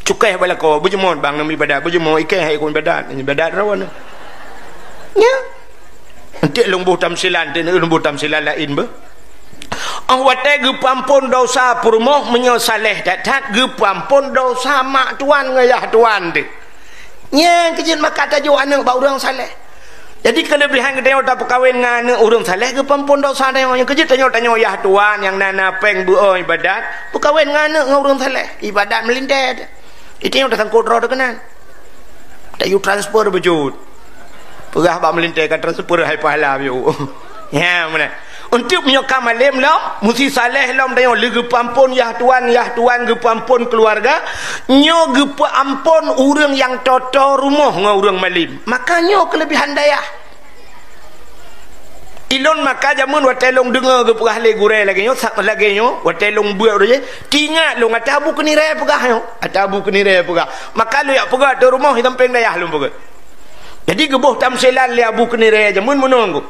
Cukéh bak lakoe, beujeumoe bang neuibadat, beujeumoe ikéh hai kon ibadat, ibadat droeneuh. Nya. Enteuk lôn boh tamsilan, enteuk lôn boh tamsilan laén beuh. Oh watèe geupeuampon dosa peurumoh, meunyoe saleh that-that, geupeuampon dosa mak tuan ngon yah tuan teuh. Nyang keujeuet maka tajok aneuk bak ureueng saleh. Jadi, kelebihan geutanyoe tapeukawen ngon aneuk ureueng saleh geupeuampon dosa tanyoe. Nyang keujeuet tanyoe, tanyoe yah tuan nyang na, na péng beu-o ibadat, peukawen ngon aneuk ngon ureueng saleh, ibadat meulintèe. Itanyoe tasangkot droe teuh keunan. Tayue transfer beujeuet. Peugah bak meulintèe ka transfer hai pahala biôh. Ya, meunan. Untuk meunyoe ka malém lom, meusti saleh lom tanyoe, lé geupeuampon yah tuan, yah tuan geupeuampon keuluwarga, nyoe geupeuampon ureueng nyang toto rumoh ngon ureueng malém. Maka nyoe keulebihan dayah. Ilôn maka jameun watée lôn deungoe geupeugah lé gurée lagée nyoe, sa-, lagée nyoe, watée lôn beuet roh jih, teuingat lôn ata Abu Keunirée peugah nyoe, ata Abu Keunirée peugah. Maka lôn jak peugah ateueh rumoh, di sampéng dayah lôn peugah. Jadi geuboh tamsilan lé Abu Keunirée jameun meunoe.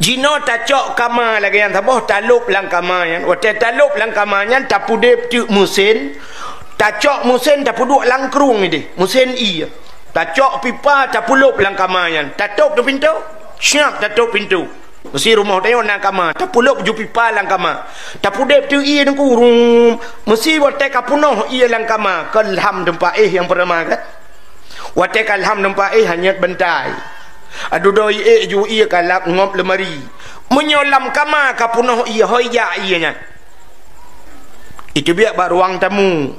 Jinoe tacok kama lagée nyan saboh, talôb lam kama nyan. Watée talôb lam kama nyan, tapudeb teuk meusén, tacok meusén, tapeuduek lam krueng ideh, meusén ié. Tacok pipa, tapulôb lam kama nyan, tatôb teuk pintoe, siab tatôb pintoe. Meusi rumoh tanyoe na kama, tapulôb ju pipa lam kama, tapudeb teuk ié teungku, rum. Meusi watée ka peunoh ié lam kama, keu lham teumpat éh nyang peurama kan. Watée ka lham teumpat éh, hanyét bantai. Adudoe ék ju ié ka lap ngop leumari. Meunyoe lam kama ka peunoh ié, hôi jak ié nyan. Iteubiet bak ruang tamu.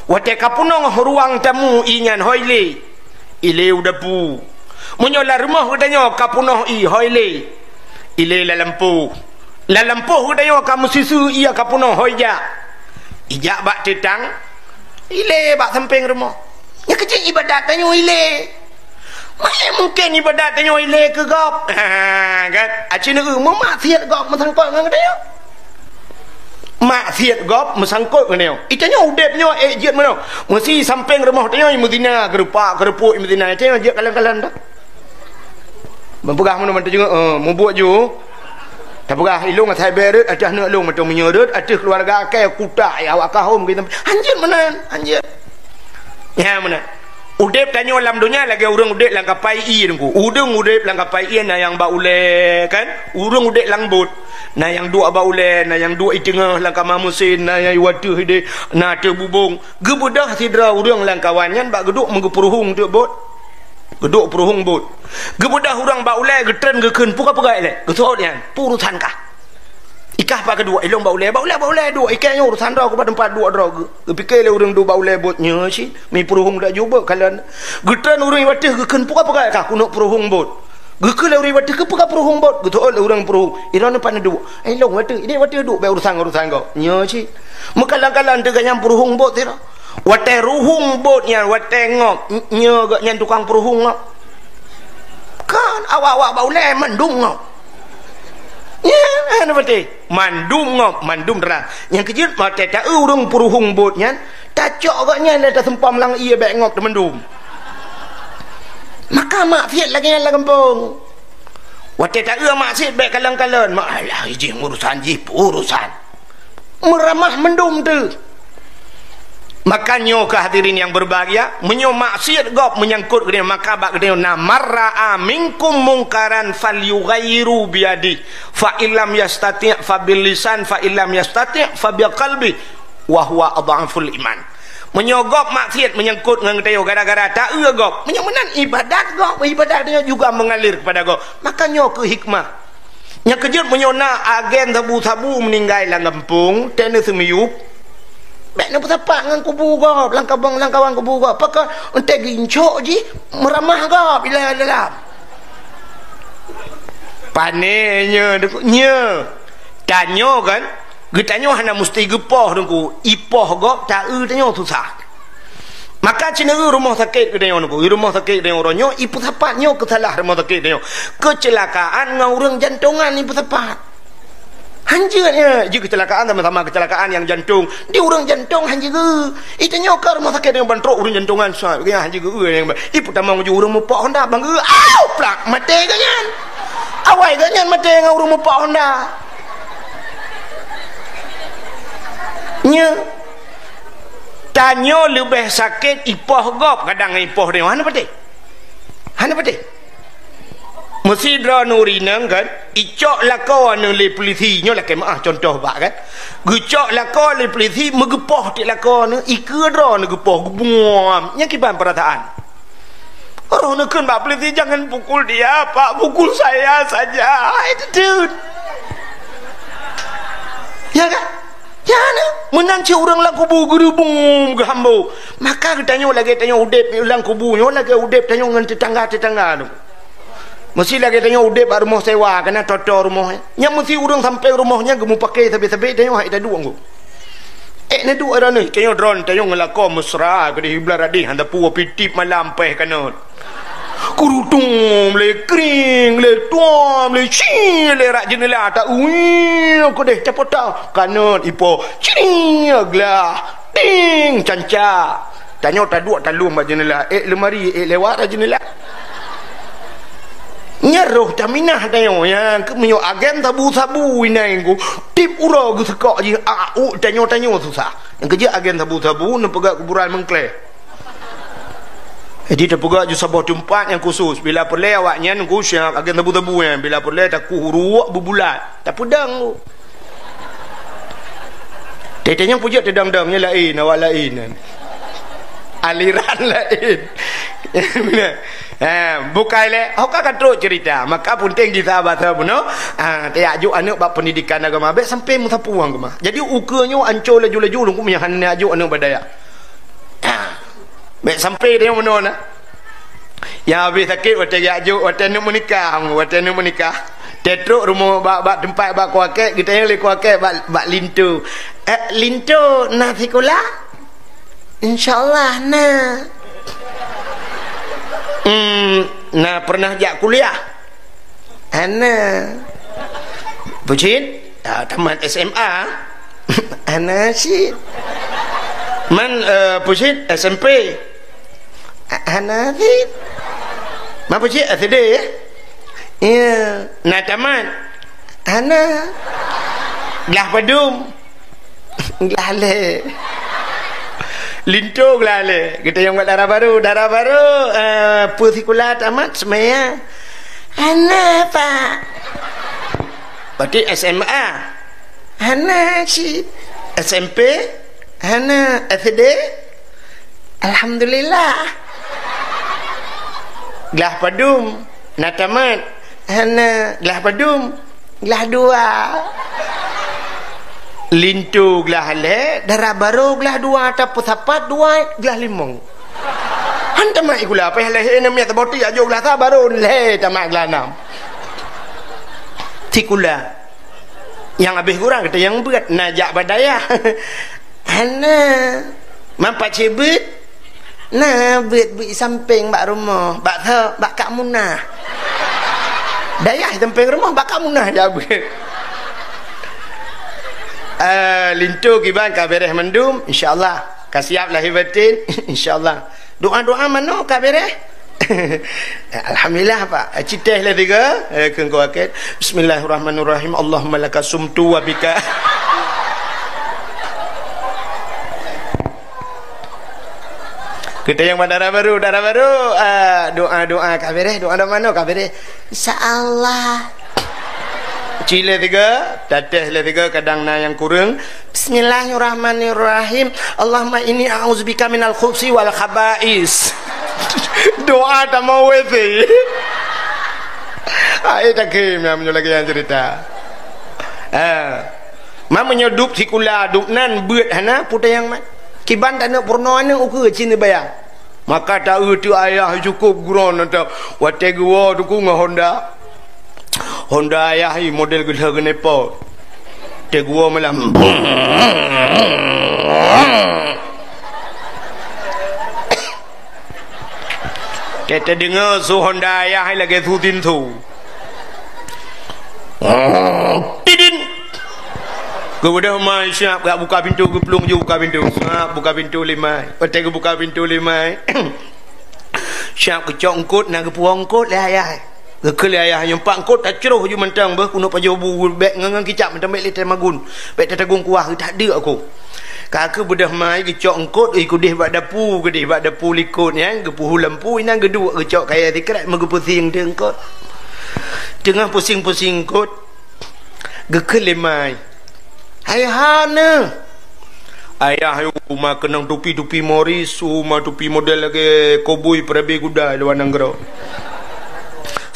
Watée ka peunoh ruang tamu ié nyan, hôi lé. Ilé u dapu. Meunyoe lam rumoh geutanyoe ka peunoh ié, hôi lé. Ilé lam lampôh. Lam lampôh geutanyoe ka meususu ié ka peunoh, hôi jak. Ijak bak teutang, ilé bak sampéng rumoh. Nyan keuh jih iébadat tanyoe ilé. Meunan mungken iébadat tanyoe ilé keu gob. Ha, kan? Aci neu meumaksiat gob meusangkot ngon geutanyoe. Maksiat gob meusangkot ngon tanyoe. Itanyoe udeb nyoe ék jeuet meunoe. Meusi sampéng rumoh tanyoe meuzina, geurupak, geurupuek meuzina. Itanyoe jeuet kalon-kalon dah. Ban peugah meunoe ban teujeuet, eh, mubuet ju. Tapeugah ilôn asai bée rot ateueh aneuk lôn, meuteumé nyoe rot ateueh keuluwarga kée kutak ya awak kahom gitu. Hanjeuet meunan, hanjeuet. Ya meunan. Udeb tanyoe lam donya lagée ureuëng udeb lam kapai ié teungku. Ureuëng udeb lam kapai ié na nyang bak ulée kan? Ureuëng udeb lam bot. Na nyang duek bak ulée, na nyang duek i teungoh lam kama meusén, na nyang i ateueh ideh, na ateueh bubông. Geubeudôh sidroe ureuëng lam kawan nyan bak geuduek meugeupeuruhueng teuk bot. Geuduek peuruhueng bot. Geubeudôh ureuëng bak ulée geutreun geukheun, "Peue ka peugah ilée?" Geuseuôt nyan, "Peue urusan kah?" "Ikah pat keuduek?" "Ilôn bak ulée." "Bak ulée, bak ulée duek. Ikée nyoe urusan droe, keu pat teumpat duek droe." Geu-, geupike lé ureuëng duek bak ulée bot nyoe cit, meupuruhueng dak jubek kalon. Geutreun ureuëng wateuh geukheun, "Peue ka peugah kah?" "Keuneuk peuruhueng bot." Geukheun lé ureuëng wateuh, "Keu peue ka peuruhueng bot?" Geuseuôt lé ureuëng peuruhueng, "Ilôn pat neuduek." "Ilôn wateuh, ideh wateuh duek, bék urusan-urusan gob." Nyoe cit. Meukalon-kalon teuka nyang peuruhueng bot sidroe. Watée ruhueng bot nyan, watée ngop, nyoe gobnyan tukang peuruhueng ngop. Kan awak-awak bak ulée mandum ngop. Nyan, hana patéh. Mandum ngop, mandum teurang. Nyang keujeuet watée ta-eu ureuëng peuruhueng bot nyan, tacok gobnyan lé taseumpam lam ié bék ngop teumandum. Maka maksiat lagée nyan lam gampông. Watée ta-eu maksiat bék kalon-kalon, mak alah jih urusan jih, peue urusan. Meuramah mandum teuh. Maka nyoe keuh hadirin yang berbahagia, meunyoe maksiat gob meunyangkot geutanyoe, maka bak geutanyoe na, "Man ra'a minkum mungkaran falyughayyirhu biyadihi, fa illam yastati' fa bil lisan, fa illam yastati' fa bi qalbi, wa huwa adhaful iman." Meunyoe gob maksiat meunyangkot ngon geutanyoe gara-gara ta-eu gob, meunyoe meunan iébadat gob, iébadat geutanyoe juga mengalir kepada gob, maka nyoe keuh hikmah. Nyang keujeuet meunyoe na agen sabu-sabu meuninggai lam gampông, teuh neuseumiyueb, bék neupeusapat ngon kubu gob, lam kabong, lam kawan kubu gob. Pakon? Eunteuk geuincok jih meuramah gob ilée dalam. Pané nyoe, nyoe. Tanyoe kan, geutanyoe hana musti geupoh teungku, ipoh gob ta-eu tanyoe susah. Maka ci neu rumoh sakét geutanyoe nyoe, rumoh sakét geutanyoe uroe nyoe, ipeusapat nyoe keusalah rumoh sakét geutanyoe. Keucilakaan ngon ureuëng jantongan ipeusapat. Hanjeuet nyoe, ji keucilakaan sama-sama keucilakaan nyang jantong. Di ureuëng jantong hanjeuet geu. Itanyoe ka rumoh sakét nyang ban trok ureuëng jantongan sa, nyang hanjeuet geu nyang ba-, ipeutamong ju ureuëng mupok honda bang geu. Au, plak, maté geuh nyan. Awai geuh nyan maté ngon ureuëng mupok honda. Nyoe. Tanyoe leubeh sakét ipoh gob kadang ipoh tanyoe. Hana patéh. Hana patéh. Meusidroe nuri nang kan, icok lakoe neu lé peulisi, nyoe lakée meuah contoh bak kan. Geucok lakoe lé peulisi, meugeupoh tiek lakoe neu, ikeue droe neu geupoh, geubuam. Nyang kiban peurasaan. Roh neukheun bak peulisi, "Jangan pukul dia, Pak, pukul saya saja." Hai, teuteuet. Ya kan? Ya na, meunan cit ureuëng lam kubu geurubung geuhambo. Maka geutanyoe lagée tanyoe udeb lam kubu nyoe lagée udeb tanyoe ngon teutangga-teutangga tu. Meusi lagée tanyoe udeb bak rumoh sewa, kana toto rumoh nyan. Nyan meusi ureuëng sampéng rumoh nyan geumupake sabe-sabe tanyoe hai taduek ngon. Ék neuduek droeneuh, tanyoe droen tanyoe ngon lakoe mesra keudeh, hibla radeh, hana peue, pih tieb malam péh kanot. Kurutung lé kring, lé tuam, lé ci, lé rak jeuneula ta uwi keudeh capota. Kanot ipo, cring glah, ting canca. Tanyoe taduek talom bak jeuneula, ék leumari, ék lewat rak jeuneula. Nyan roh taminah tanyoe, nyang keu meunyoe agen sabu-sabu inan ku, tiep uroe geuseukok jih, a, u, tanyoe-tanyoe susah. Nyang keujeuet agen sabu-sabu neupeugah kuburan meungklé. Jadi teupeugah ju saboh teumpat nyang khusus. Bila peureulée awak nyan ku siap agen sabu-sabu nyan. Bila peureulée takuh uruek beubulat. Tapeudong ku. Teuntée nyang peujeuet teudong-dong nyan laén, awak laén nyan. Aliran laén. Ha, bukai lé. Ho ka, ka trok cerita. Maka penting gisa bahasa bunoe. Ha, tajak jok aneuk bak pendidikan agama. Bék sampai meusapeue agama. Jadi ukeue nyoe ancô laju-laju lungkung minyan hana jak jok aneuk bak dayah. Ha. Bék sampai tanyoe meunoe na. Nyang habéh sakét watée geujak jok, watée neuk meunikah, watée neuk meunikah. Teutrok rumoh bak, bak teumpat bak kuakét, geutanyong lé kuakét bak, bak linto. "Eh, linto na sikula?" "Insya Allah na." "Hmm, na pernah jak kuliah?" "Hana." "Peue cit?" "Ah, tamat S M A." "Hana cit." "Man, eh, peue cit?" "S M P." "Ah, hana cit." "Man peue cit?" "S D." "Ya." "Na tamat?" "Hana." "Glah padum?" "Glah lhée." Linto glah lhée. Geutanyong bak dara barô, "Dara barô, eh, peue sikula tamat?" "Seumaya." "Hana, Pak." "Berarti S M A?" "Hana cit." "S M P?" "Hana." "S D?" "Alhamdulillah." "Glah padum?" "Na tamat." "Hana." "Glah padum?" "Glah dua." Linto glah lhée, dara barô glah dua, tapeusapat dua, glah limong. Han tamat sikula, payah lhée na miet saboh teuk jak jok glah sa, barô lhée tamat glah nam. Sikula. Nyang habéh gura gata nyang beuet, na jak bak dayah. Hana. Man pat cit beuet? Na beuet, beuet sampéng bak rumoh, bak tho, bak Kak Munah. Dayah sampéng rumoh, bak Kak Munah jak beuet. Eh, linto kiban ka beres mandum, insya Allah. Ka siap lahé batin, insya Allah. Doa-doa manoe ka beres? Alhamdulillah, Pak. Citeh lé tiga, eh, keu engkau akid. Bismillahirrahmanirrahim. Allahumma laka sumtu wa bika. Kita nyang dara barô, dara barô, ah, doa-doa ka beres, doa-doa manoe ka beres. Insya Allah. Ci lé tiga, tateh lé tiga, kadang na nyang kureueng. Bismillahirrahmanirrahim. Allahumma inni a'udzubika minal khubsi wal khaba'is. Doa tamong W C. Hai takhém nyang meunyoe lagée nyan cerita. Ha. Man meunyoe dub sikula dub nan beuet hana peue tanyong man. Kiban taneuk peurunoe aneuk ukeue cit neubayang. Maka taeu teu ayah cukôp geuron ata watée geuwoe teungku ngon Honda. Honda ayah hi model geudah geuneupot. Teuguwoe malam. Teudeungoe su Honda ayah lagée su tinsu. Tidin. Geubeudôh mai siap gak buka pintu, geuplueng ju buka pintu. Siap buka pintu lé mai. Watée geubuka pintu lé mai. Siap geucok eungkot, na geupuwoe eungkot lé ayah. Geukheun lé ayah nyoe, "Pak, eungkot tacroh ju mantong beuh, keuneuk pajoh bu, bék ngon, ngon kicap mantong, bék lé tamagun. Bék tatagong kuah, geutak deuk aku." Ka keubeudôh mai geucok eungkot, ih, keudeh bak dapu, keudeh bak dapu likot nyan, geupeuhu lampu inan geuduek geucok kayée sikrek meugeupusing teuh eungkot. Teungoh pusing-pusing eungkot, geukheun lé mai, "Hai hana!" Ayah uma keunong tupi-tupi Moris, uma tupi model lagée kobui peurabe guda luwa nanggroe.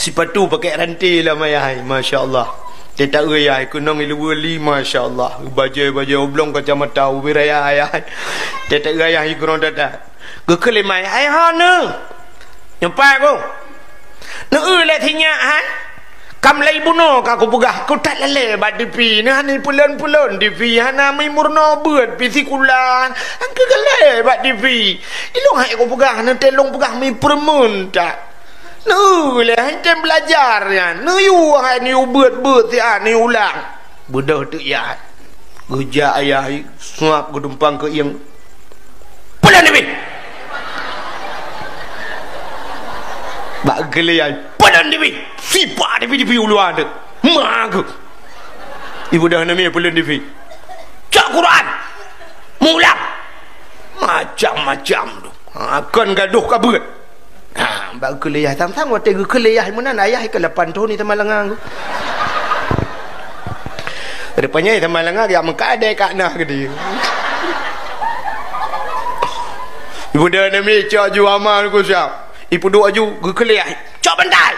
Sipatu pakai ranté lam ayah, masya Allah. Teuta ayah keunong iluwa li, masya Allah. Bajée-bajée oblong kacamata ubé raya ayah. Teuta ayah igrong dada. Geukheun lé mai, "Hai hana!" Nyoe pat ku. Neueu lé sinyak hai. Kam lhée bunoe ka kupeugah, kutat lalée bak T V. Neuhana peulon-peulon T V, hana mi meurunoe beuet pi sikula. Angkeu galée bak T V. Ilong hai kupeugah, neutée lôn peugah mi peureumeun that. Neuh lé, han tem belajar nyan. Neuyue hai neuyue beuet-beuet siat neuyue ulang. Beudôh teuk yah. Geujak ayah, suap geudumpang keu ieng. Peulon dipih! Bak geulée, peulon dipih! Sipa dipih-dipih u luwa teuk. Ma geuh. Ibeudôh aneuk miet peulon dipih. Cok Quran! Meuulang! Macam-macam tu. Ha, kon gadôh ka beuet. Ha, bak geukheun lé yah, sang-sang watée geukheun lé yah meunan, ayah ikeue lapan thon i Samalanga. Rupanya i Samalanga geujak meukat adé ka na geude. Ibeudôh aneuk miet cok ju ama ku siap. Ipeuduek aju geukheun lé yah. Cok bantai!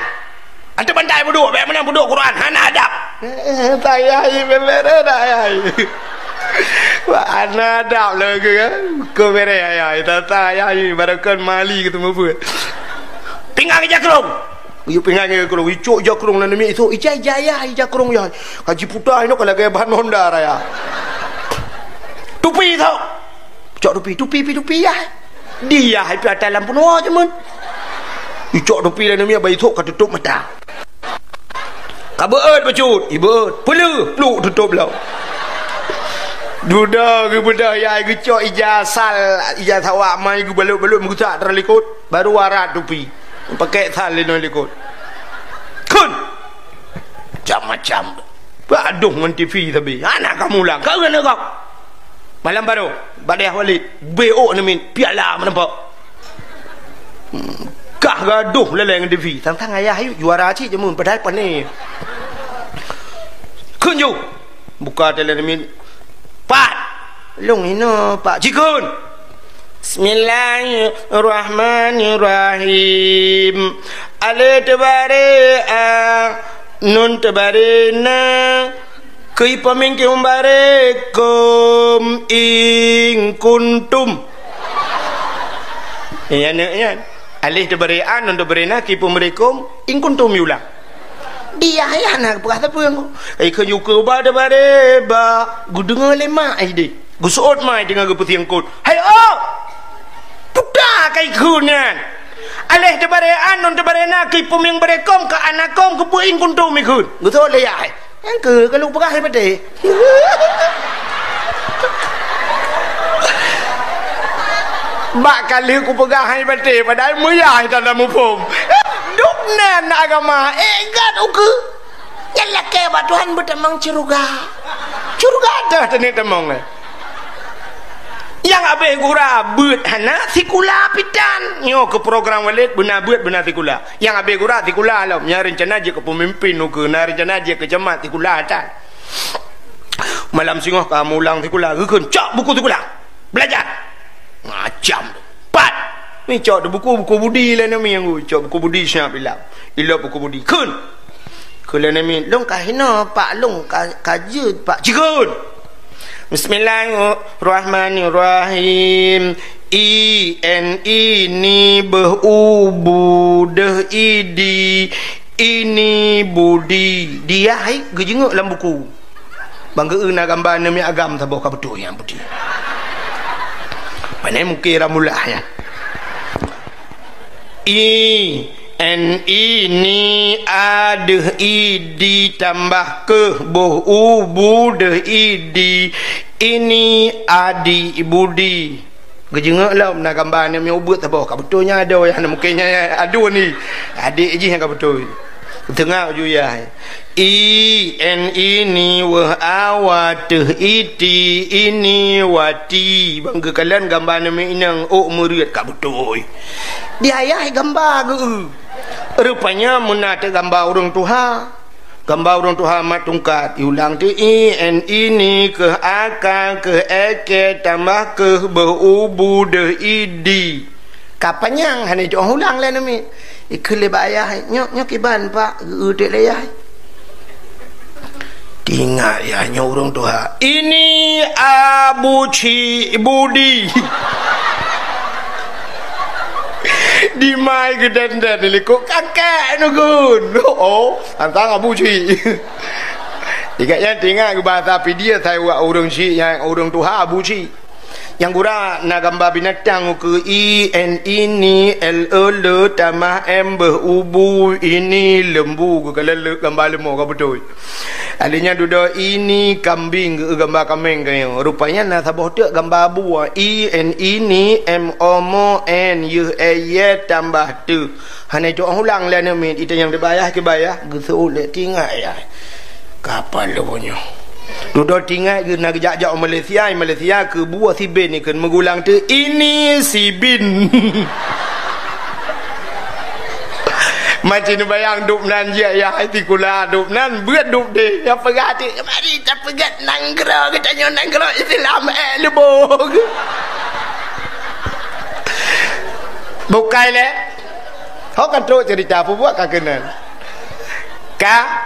Ateueh bantai peuduek, bék meunan peuduek Quran, hana adab. Eh, tayah, bebere tayah. Wah, hana adab lagée kan? Keu bere ayah, tata ayah, barokan mali keu teumeubuet. Pinggang ija krong. Yu pinggang ija krong, icok ija krong nan mi itu, ija ija ayah, ija krong ya. Kaji puta ino kalau gaya ban Honda raya. Tupi tu. Cok tupi, tupi, pi tupi yah. Di yah, ipi ata lam peunoh je mun. Icok tupi lé aneuk miet, bak isok ka tutôp mata. Ka beuet bacut, ibeuet. Peuleuh, pluk tutôp lom. Dudoe geubeudôh yah geucok ija sal, ija sawak mai geubalot-balot meugusak teurelikot. Baru warat tupi. Pakèk sal linoe likot. Kheun! Macam-macam. Bak adoh ngon TV sabe. Hana ka meulang. Ka keuneuk gob. Malam baroe, bak dayah Walid, B O neumit piala meuneupok. Hmm, kah gadoh lalée ngon TV. Sang-sang ayah ayue juara cit jameun, padahai pané. Kheun ju. Buka teuleumit. Pat. Lôn inoe, Pak. Jikheun. Bismillahirrahmanirrahim. Alif teubaré a, nun teubaré na, kui peumieng kieng baré kum in kuntum. Nyan, nyan. Alif teubaré a, nun teubaré na, kui peumieng baré kum, in kuntum yula. Di yah na peugah sapeue ngon. Kai kheun ju keu ba teubaré ba, geudeungoe lé mak ai deh. Geuseuôt mai teungoh geupeusieng kot. Hai oh! Puta kai kheun nyan. Alif teubaré a, nun teubaré na, kui peumieng baré kum, ka ana kum, keupeue in kuntum ikheun. Geuseuôt lé yah. Nyang keu ka lôn peugah hai baté. Bak ka lheueh kupeugah hai baté, padahai meuyah tanda muphom. Dum nan agama, eh, gat ukeue. Nyan lakée bak Tuhan beutamong syeuruga. Syeuruga dah teuneuk tamong, eh. Nyang abéh gura beuet hana sikula pitan. Nyoe keu program Walid beuna beuet beuna sikula. Nyang abéh gura sikula lom. Nyang reuncana jeuet keu peumimpin ukeue, na reuncana jeuet keu camat sikula tan. Malam singoh ka meulang sikula, geukheun, "Cok buku sikula. Belajar." Macam tu. Pat. Ni cok di buku, buku budi lé nami nyang cok buku budi siap ilap. Ilap buku budi. Kheun. Kheun lé nami, "Lôn ka hinoe, Pak, lôn ka, ka jeuet, Pak." Jikheun. Bismillahirrahmanirrahim. I, N, I, ni, beuh, u, bu, deuh, i, di. Ini budi. Di yah hai geujeungok lam buku. Bang geu na gamba nami agam saboh ka beutôi nyang budi. Pane mungkin ramulah ya. I, N, I, ni, a, deuh, i, di, tambah keuh, boh, u, bu, deuh, i, di, ini, adi, budi. Geujeungok lom na gamba nami ubeuet saboh. Ka beutôi nyan adoe, ya, mungkin nyan adoe ni. Adék jih nyang ka beutôi. Teungoh ju ya. I, N, I, ni, weuh, a, wa, teuh, i, ti, ini, wati. Bang geukalon gamba nami inong ôk meureuet ka beutôi. Di ayah gamba geu. Rupanya meuna teuk gamba ureuëng tuha. Gamba ureuëng tuha mat tungkat. Iulang teuk i, N, I, ni, keuh, a, ka, keuh, e, ke, tambah keuh, beuh, u, bu, deuh, i, di. Ka panyang hana jok ulang lé nami. Ikheun lé bak ayah, "Nyoe, nyoe kiban, Pak?" Geu-eu teuk lé yah. Teuingat yah nyoe ureuëng tuha. Ini Abu Cik Budi. Dimai geudan-dan likot kakek neugun. Oh, tantang Abu Cik. Ingat nyan, teuingat bahasa Pidie, sai wak ureuëng cik nyang ureuëng tuha Abu Cik. Nyang gura na gamba binatang ukeue, i, n, ini, l, e, le, tamah m, beuh, ubu, ini, lembu, geukalon le, gamba leumô ka beutôi. Alèh nyan dudoe ini kambing, geueu gamba kaméng keunoe. Rupanya na saboh teuk gamba bue, i, n, ini, m, o, mo, n, yeuh, e, ye, tambah te. Hana itu'oh ulang lé aneuk miet, itanyong dibayah keu bayah, geuseuôt lé tingat yah. Kapal lôn nyoe. Dudoe tingat geuh na geujak-jak u Malaysia, i Malaysia keu bue sibin ikheun meugulang teuk ini sibin. Macam neubayang dub nan jih yah sikula dub nan beuet dub deh. Nyang peugah teuk, mari tapeugét nanggroe geutanyoe nanggroe Islam, eh, lubong. Bukai lé. Ho ka trok cerita, peubuet ka keunan. Ka,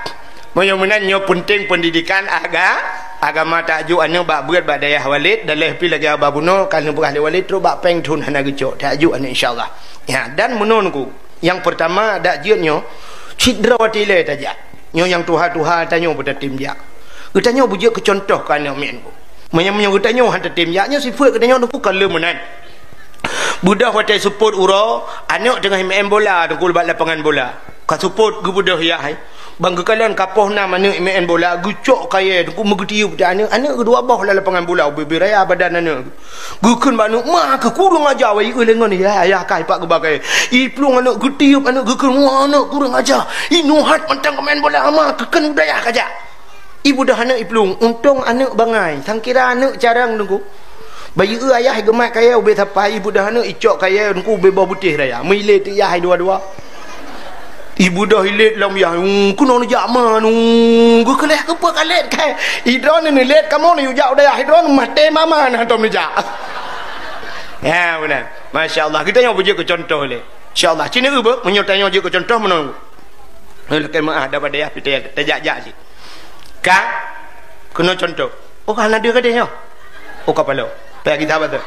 meunyoe meunan nyoe peunteng pendidikan aga-, agama, tajok aneuk bak beuet bak dayah Walid, daleh pi lagèe Abah bunoe, ka lheueh peugah lé Walid trok bak péng thon hana geucok, tajok aneuk insya Allah. Ya, dan meunoe Teungku, nyang peurtama dak jeuet nyoe, cit droe watèe ilèe tajak. Nyoe nyang tuha-tuha tanyoe beutatem jak. Geutanyoe beujeuet keu cuntoh keu aneuk miet Teungku. Meunyoe, meunyoe geutanyoe han tatem jak, nyoe sifeuet geutanyoe Teungku ka le meunan. Beudôh watèe seupôt uroe, aneuk teungoh meu'en bola Teungku bak lapangan bola. Ka seupôt geubeudôh yah hai. Ban geukalon ka poh nam aneuk meu'en bola, geucok kayèe Teungku meugeutiyeub di aneuk, aneuk geudua boh lam lapangan bola, ubé-bé raya badan aneuk. Geukheun bak aneuk, "Ma keuh kureueng aja, wai eu lé ngon yah, yah kai pak geuba kayèe." Iplueng aneuk geutiyeub aneuk geukheun, "Wah, aneuk kureueng aja. Inoe hat mantong keu meu'en bola, ma keuh kheun u dayah kajak." Ibeudôh aneuk iplueng, untông aneuk bangai, sangkira aneuk carông Teungku. Bayeue ayah geumat kayèe ubé sapai, ibeudôh aneuk icok kayèe Teungku ubé boh beutéh raya. Meuilé teuk yah hai dua-dua. Ibeudôh ilét lom yah, "Hmm, keunoe neujak ma, hmm, geukeuleh keupeue ka lét kai. Idroeneuh neulét kamoe neujak u dayah idroeneuh maté mama na tom neujak." Ya, beuna. Masya Allah, geutanyoe beujeuet keu cuntoh lé. Insya Allah, ci neu beuh, meunyoe tanyoe jeuet keu cuntoh meunoe. Lakèe meu'ah, dak bak dayah pih tajak-jak cit. Ka keunoe cuntoh. Oh, hana deuh gadeh nyoe. Oh, kapalo. Payah kita batul.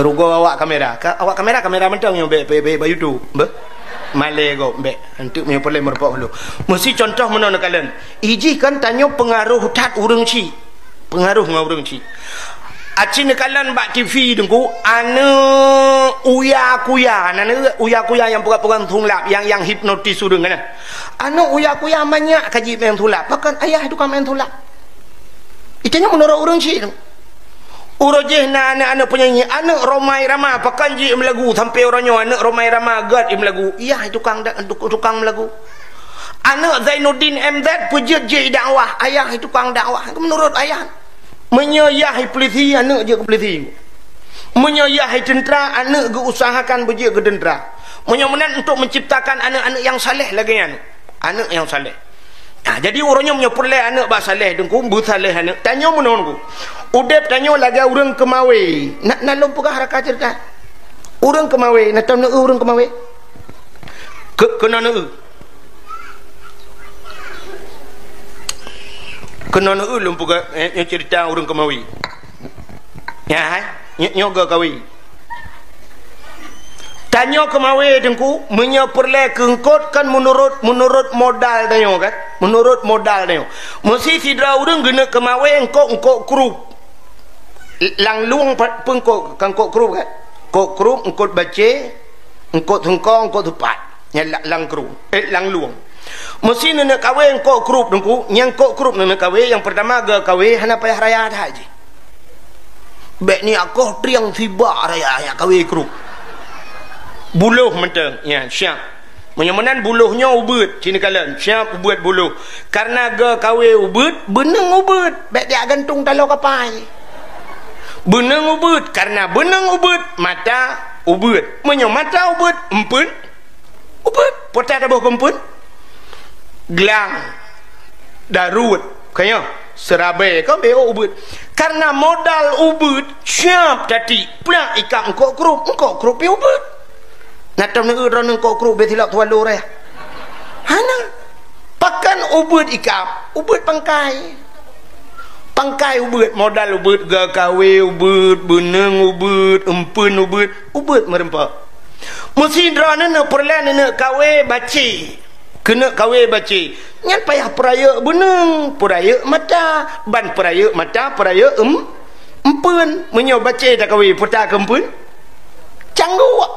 Rugoe awak kamera. Ka, awak kamera, kamera mantong nyoe bèk, bèk, bèk bak YouTube. Beuh. Malèe gob bèk. Anteuk meunyoe peureulèe meureumpok dulu. Meusti cuntoh meunoe neukalon. Ijih kan tanyoe peungaroh that ureueng chik. Peungaroh ngon ureueng chik. Aci neukalon bak T V Teungku, aneuk uya-kuya, na aneuk uya-kuya nyang peugah-peugah thon lap, nyang, nyang hipnotis ureueng kan. Aneuk uya-kuya manyak ka jimeu'en thon lap, pakon ayah tukang meu'en thon lap. Itanyoe meunurot ureueng chik. Uroe jéh na aneuk-aneuk peunyanyi, aneuk Rhoma Irama, pakon jimeu'en lagu sampoe uroe nyoe aneuk Rhoma Irama gèt jimeu'en lagu. Yah tukang da-, tukang meu'en lagu. Aneuk Zainuddin M Z peujeuet jih dakwah, ayah tukang dakwah, meunurot ayah. Meunyoe yah polisi, aneuk jeuet keu polisi. Meunyoe yah teuntra, aneuk geuusahakan beujeuet keu teuntra. Meunyoe meunan untuk menciptakan aneuk-aneuk nyang saleh lagèe nyan. Aneuk nyang saleh. Nah, jadi uroe nyoe meunyoe peureulèe aneuk bak saleh Teungku, beusaleh aneuk. Tanyoe meunoe Teungku. Udép tanyoe lagèe ureueng keumawé. Na, na lôn peugah raka ceurita. Ureueng keumawé, na tom neu ureueng keumawé. Keu-, keunoe neu. Keunoe neu lôn peugah, eh, nyoe ceurita ureueng keumawé. Ya, hai? Nyoe, nyoe geuh kawé. Tanyoe keumawé Teungku, meunyoe peureulèe keu eungkôt kan meunurot, meunurot modal tanyoe kan? Meunurot modal tanyoe. Meusti sidroe ureueng geuneuk keumawé eungkôt-eungkôt krup. Lam lueng pe-, peue eungkôt, kan eungkôt krup kan? Eungkôt krup, eungkôt bacé, eungkôt seungko, eungkôt seupat. Nyan la-, lam krup, eh, lam lueng. Meusti neuneuk kawé eungkôt krup Teungku, nyang eungkôt krup neuneuk kawé, nyang peurtama geuh kawé hana payah raya that jih. Bèk neujak koh triang sibak raya jak kawé krup. Buloh mantong, ya, siap. Meunyoe meunan buloh nyoe ubeuet, ci neukalon, siap ubeuet buloh. Kareuna geuh kawé ubeuet, beuneueng ubeuet, bèk jak gantong taloe kapai. Beuneueng ubeuet, kareuna beuneueng ubeuet, mata ubeuet. Meunyoe mata ubeuet, eumpeuen ubeuet. Peue taboh keu eumpeuen? Glang. Daruet, ka nyoe, seurabèe, ka bèk ubeuet. Kareuna modal ubeuet, siap tatiek, plak ikab eungkôt krup, eungkôt krup pih ubeuet. Na tom neueu droeneuh eungkôt krup bèk silap tuan lurah. Hana. Pakon ubeuet ikab, ubeuet pangkai. Pangkai ubeuet, modal ubeuet, geuh kawé ubeuet, beuneueng ubeuet, eumpeuen ubeuet, ubeuet meureumpok. Meusti droeneuh peureulèe neuneuk kawé bacé. Keuneuk kawé bacé, nyan payah peurayeuk beuneueng, peurayeuk mata, ban peurayeuk mata, peurayeuk eum-, Empeuen, meunyoe bacé takawe, peue ta keu empeuen? Cangguk.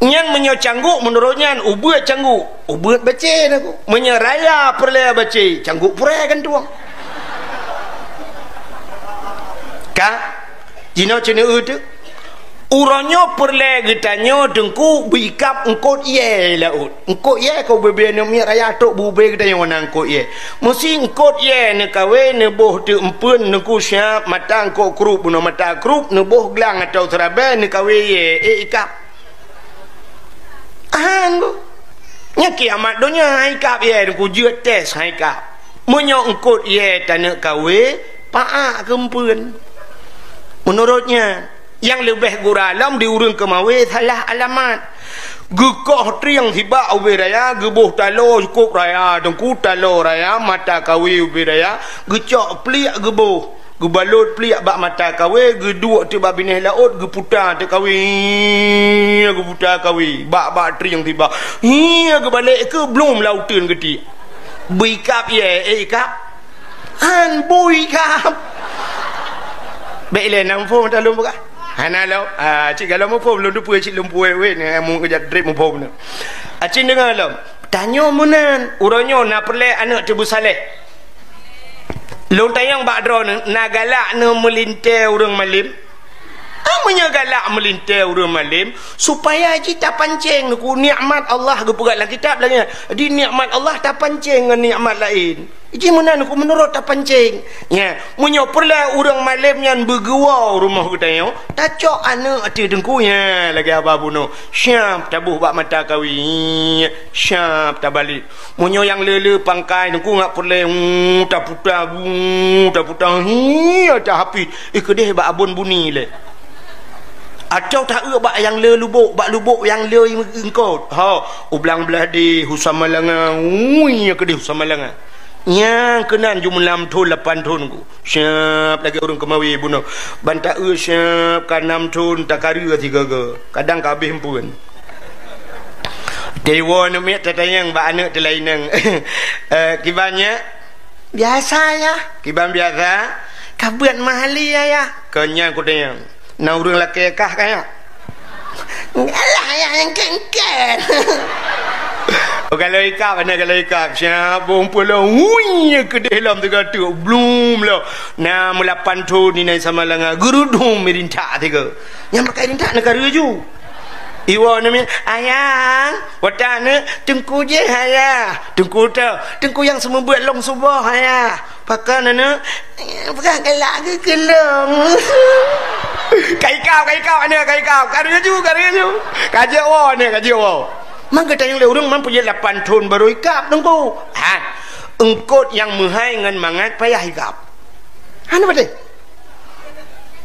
Nyan meunyoe cangguk, meunurot nyan, ubeuet cangguk. Ubeuet bacé takawe. Meunyoe raya peureulée bacé, cangguk purée gantueng. Ka? Jinoe ceuneuh teuk. Uroe nyoe peureulée geutanyoe Teungku beu ikab eungkot yée laôt. Eungkot yée ka ubé-bé aneuk miet raya trok beu ubé geutanyoe na eungkot yée. Meusi eungkot yée neukawe neuboh teuk empeuen Teungku siab mata eungkot krup bunoe mata krup neuboh glang atau seurabée neukawe yée ék ikab. Ahan bu. Nyan kiamat donya han ikab yée Teungku jeuet tes han ikab. Meunyoe eungkot yée taneuk kawe, paak keu empeuen. Meunurot nyan, nyang leubeh gura lom di ureuëng keumawe salah alamat. Geukoh trieng sibak ubé raya, geuboh taloe cukôp raya, Teungku taloe raya, mata kawe ubé raya, geucok pliek geuboh, geubalot pliek bak mata kawe, geuduek teuk bak binéh laôt, geuputa teuk kawe, geuputa kawe, bak-bak trieng sibak. Hi, geubalek keu blom lauteun geutiek. Beu ikab yée, ék ikab. Han bui kab. Bék ilée na muphom ata lôn peugah. Hana lom. Ah, cit galom muphom lôn teupeue cit lôn puwet wét ni amu keujak drip muphom ni. Acin deungoe lom. Tanyoe meunan, uroe nyoe na peureulée aneuk teubeusaléh. Lôn tanyong bak droeneuh, na galak neuh meulintée ureuëng malém? Ah, meunyoe galak meulintée ureuëng malém, supaya jih tapancéng Teungku nikmat Allah geupeugah lam kitab lagée nyan. Di nikmat Allah tapancéng ngon nikmat laén. Jih meunan Teungku meunurot tapancéng. Nya, meunyoe peureulée ureuëng malém nyan beugeuwoe rumoh geutanyoe, tacok aneuk ateueh Teungku nya lagée haba bunoe. Siab taboh bak mata kawe. Siab tabalek. Meunyoe nyang le-le pangkai Teungku ngat peureulée, hu, taputa, hu, taputa, hi, tahapih, eh, keudeh bak abon buni lé. Atawa taeu bak nyang le lubok, bak lubok nyang le eungkot. Ha, u blang blah deh, u Samalanga, ui, keudeh u Samalanga. Nyang keunan jumeulam thon lapan thon ku. Siab lagée ureuëng keumawe bunoe. Ban taeu siab ka nam thon takareu sigaga. Kadang ka abéh empeuen. Teuwoe aneuk miet tatanyong bak aneuk teulaineng. Eh, kiban nyak? Biasa, Yah. Kiban biasa? Ka beuet meuhali, Yah, Yah. Kon nyan kutanyong. Na ureuëng lakée kah ka nyak? Alah, Yah, nyang ken-ken. Oh, galom ikab, aneuk galom ikab. Siab bong pulo. Hui, keudeh lom teuga teuk. Blum lom. Na meulapan thon ni nai Samalanga. Geurudum mirintak teuga. Nyang pakai rintak na kareu ju. Iwoe namiet, "Ayang, watée aneuk Teungku jih, Ayah." Teungku teu, Teungku nyang seumeubeuet lôn suboh, Ayah. Pakon aneuk? Peugah galak geuh keu lôn. Ka ikab, ka ikab aneuk, ka ikab. Kareu ju, kareu ju. Ka jeuet woe aneuk, ka jeuet woe. Mangka tanyong lé ureuëng man peujeuet lapan thon barô ikab Teungku. Ha. Eungkot nyang meuhai ngon mangat payah ikab. Hana patéh.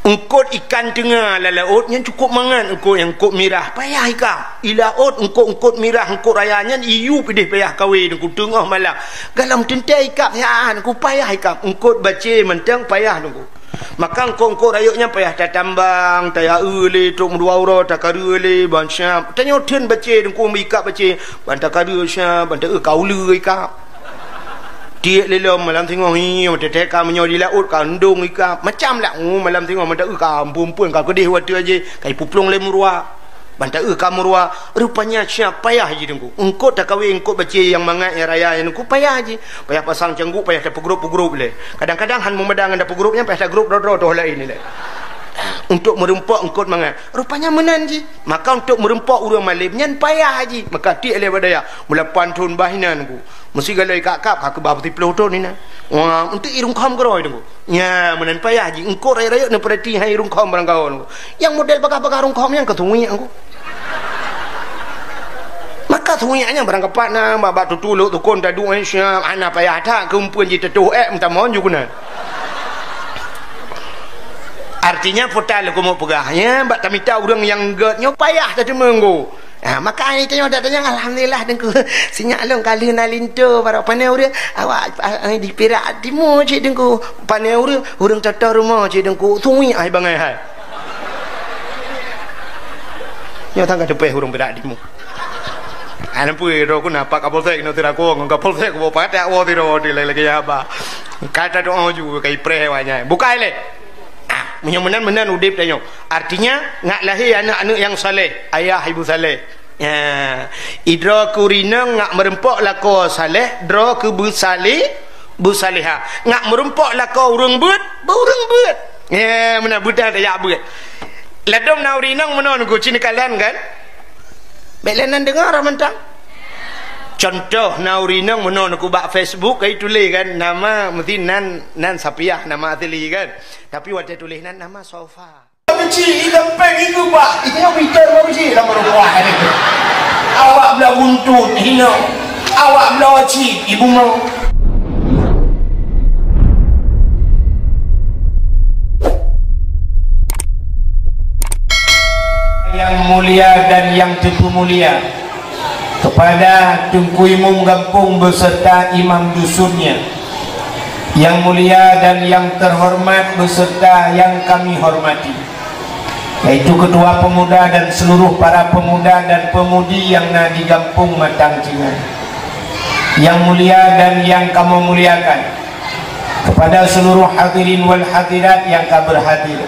Eungkot ikan teunga lam laôt nyan cukôp mangat eungkot nyang eungkot mirah, payah ikab. I laôt eungkot-eungkot mirah, eungkot raya nyan iyup ideh payah kawe Teungku teungoh malam. Galom teuntée ikab siat Teungku payah ikab. Eungkot bacé mantong payah Teungku. Maka eungkot-eungkot rayeuk nyan payah tatambang, tayaeu lé trok meudua uroe, takareu lé ban siab. Tanyoe theun bacé Teungku meuikab bacé, ban takareu siab, ban taeu ka uleue ikab. Tiek lé lom malam singoh hi, teutek ka meunyoe di laôt ka ndong ikab. Macam lah, oh, malam singoh meuda ka amphon-amphon ka keudeh watée jih, ka ipuplong lé meurua. Ban taeu ka meurua, rupanya siab payah jih Teungku. Eungkot takawe eungkot bacé nyang mangat nyang raya nyan Teungku payah jih. Payah pasang cangguk, payah tapeugrop-peugrop lé. Kadang-kadang han meumada ngon tapeugrop nyan, payah tagrop droe-droe toh laén lé. Untuk meurumpok eungkot mangat. Rupanya meunan jih. Maka untuk meurumpok ureuëng malém nyan payah jih. Maka tiek lé bak dayah. Meulapan thon bah inan Teungku. Meusi galom ikab-kab ka keubah peusiplôh thon inan. Wah, untuk i rungkhom keudroe Teungku. Nya, meunan payah jih. Eungkot rayeuk-rayeuk neupeurati hai rungkhom barangkaho Teungku. Nyang model bagah-bagah rungkhom nyan ka suwiek Teungku. Maka suwiek nyan barangkapat na, bak, bak tutulok tukon taduek nyan siab, hana payah that keu eumpeuen jiteutoh ék meutamon ju keunan. Artinya, peue ta lôn keumeung peugah, nya, bak tamita ureuëng nyang gét nyoe payah tateumeung Teungku. Ha, maka ai tanyoe dak tanyong, alhamdulillah Teungku. Sinyak lôn ka lheueh na linto baroe pané ureuëng awak, ah, di Pirak Timur cit Teungku. Pané ureuëng, ureuëng toto rumoh cit Teungku. Suwiek ai bangai hai. Nyoe tangga teupeh ureuëng Pirak Timur. Ana pui ro ku na Pak Kapolsek nyoe tira ku ngon Kapolsek ku pakat woe tiro di lagi haba. Kata doa ju kai preh awaknyan. Bukai lé. Meunyoe meunan, meunan udeb tanyoe. Artinya, ngak lahé aneuk-aneuk nyang saleh, ayah ibu saleh. Ya. Idroe keu ureueng inong ngak meureumpok lakoe saleh, droe keu beusaleh, beusalehah. Ngak meureumpok lakoe ureueng beuet, beu ureueng beuet. Ya, meunan beutôi tajak beuet. Ladom na ureueng inong meunoe nunggu cit neukalon kan? Bék lé nan deungoe mantong. Contoh na ureueng inong meunoe nunggu bak Facebook kai tuléh kan, nama meusti nan, nan Sapiah nama asli kan. Tapi watée tuléh nan nama Sofa. Keuchik, i gampeng, i geubak, i nyoe Peter Mauji lam rumoh. Awak blah buntut, hino. Awak blah cit, ibu mau. Yang mulia dan yang terpemulia, kepada Teungku Imum Gampông beserta Imam Dusunnya, yang mulia dan yang terhormat beserta yang kami hormati, yaitu Ketua Pemuda dan seluruh para pemuda dan pemudi yang na di Gampông Matang Cingai. Yang mulia dan yang kamoe muliakan, kepada seluruh hadirin wal hadirat yang ka berhadir.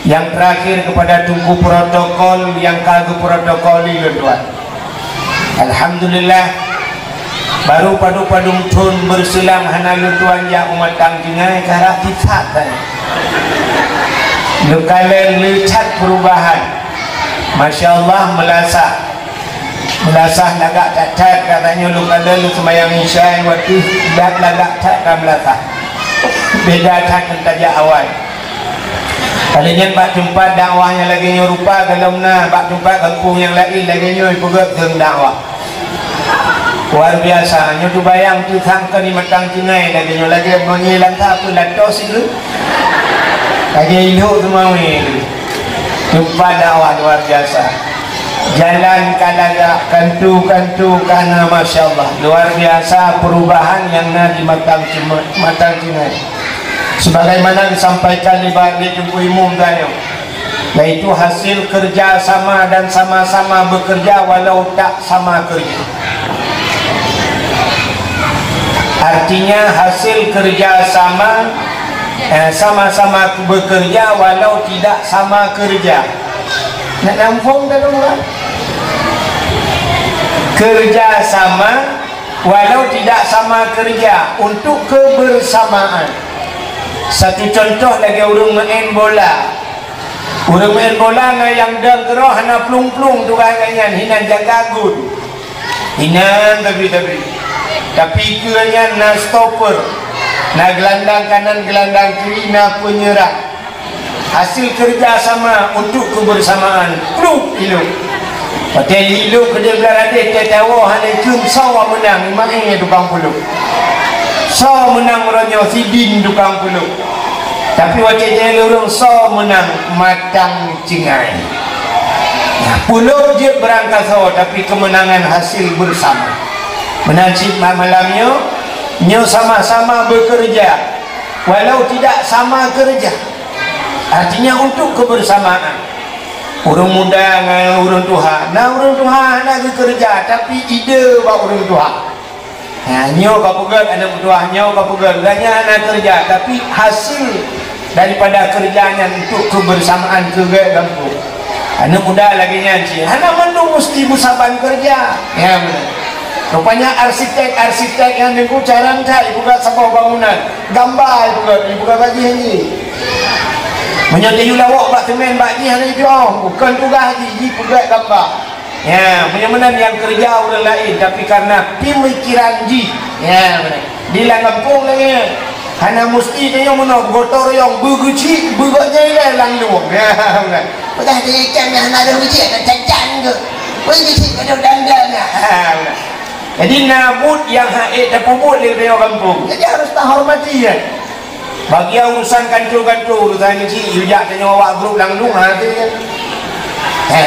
Yang terakhir kepada Teungku Protokol yang ka geuprotokoli lôn tuan. Alhamdulillah, baru padub-padub thon beureuselang hana lôn tuan jak u Matang Cingai, karap tithat saja. Leukaleng le that perubahan. Masya Allah, meulasah. Meulasah lagak that-that, katanya leukaleng le seumayang Isya watèe dat lagak that ka meulasah. Beda that ngon tajak awai. Kali nyan bak teumpat dakwah nyang lagèe nyoe rupa, golom na bak teumpat gampông nyang laén lagèe nyoe peugöt keu dakwah. Luar biasa, nyoe teubayang teuh sangka di Matang Cingai lagèe nyoe, lagèe meungilang ka peulantos itu. Lagèe ilok teumawé itu. Teumpat dakwah luar biasa. Jalan ka lagak, kantu-kantu ka na, masya Allah. Luar biasa perubahan nyang na di Matang Cima-, Matang Cingai. Sebagaimana disampaikan di ba-, di Teungku Imum tadi, yaitu hasil kerja sama dan sama-sama bekerja walau tak sama kerja. Artinya hasil kerja sama, eh, sama-sama bekerja walau tidak sama kerja. Nak nampung tak dong kan? Kerja sama walau tidak sama kerja untuk kebersamaan. Satu contoh lagèe ureueng main bola. Ureueng main bola na nyang dang keudroe hana plueng-plueng tugaih gobnyan, hinan jaga gun. Hinan tapi-tapi. Tapi keue nyan na stopper. Na geulandang kanan, geulandang kiri, na penyerang. Hasil kerja sama untuk kebersamaan. Plueng ilok. Watèe ilok keudéh blah radeh teuh tawoe hana ikheun soe meunang, imaé tukang pulok. Soe meunang uroe nyoe sidin tukang pulok. Tapi watèe jai lé ureueng soe meunang Matang Cingai. Pulok jeuet beurangkasoe tapi kemenangan hasil bersama. Meunan cit ma-, malam nyoe, nyoe sama-sama bekerja walau tidak sama kerja. Artinya untuk kebersamaan. Ureueng muda ngon ureueng tuha. Na ureueng tuha hana geukeureuja, tapi ide bak ureueng tuha. Ha, nyoe ka peugöt aneuk tuha, nyoe ka peugöt. Gobnyan hana keureuja, tapi hasil daripada keureuja nyan untuk kebersamaan keu gét gampông. Aneuk muda lagèe nyan cit. Hana mandum musti beusaban keureuja. Ya, beuna. Rupanya arsitek-arsitek nyang nunggu cara that ibuka saboh bangunan. Gamba ibuka, ibuka bagi nyan jih. Meunyoe tayue lawok bak semen bak jih hana jiôh, bukon tugaih jih, jih peugöt gamba. Ya, meunyoe meunan nyang keureuja ureueng laén, tapi karena pemikiran jih. Ya, beuna. Di lam gampông lagèe nyan. Hana musti tanyoe meunoe gotong royong beugeuchik, beugöt jai lé lam luwang. Ya, beuna. Peugah di ikan nyang hana ada beuchik, ada cacan ke. Beugeuchik, ada dandan. Ha, beuna. Jadi, na buet nyang han ék tapeubuet lé ureueng gampông. Jadi, harus tahormati, ya. Bagi urusan kantor-kantor, urusan nyoe cit, yue jak tanyoe awak grup langsung, ha, tu, ya. He.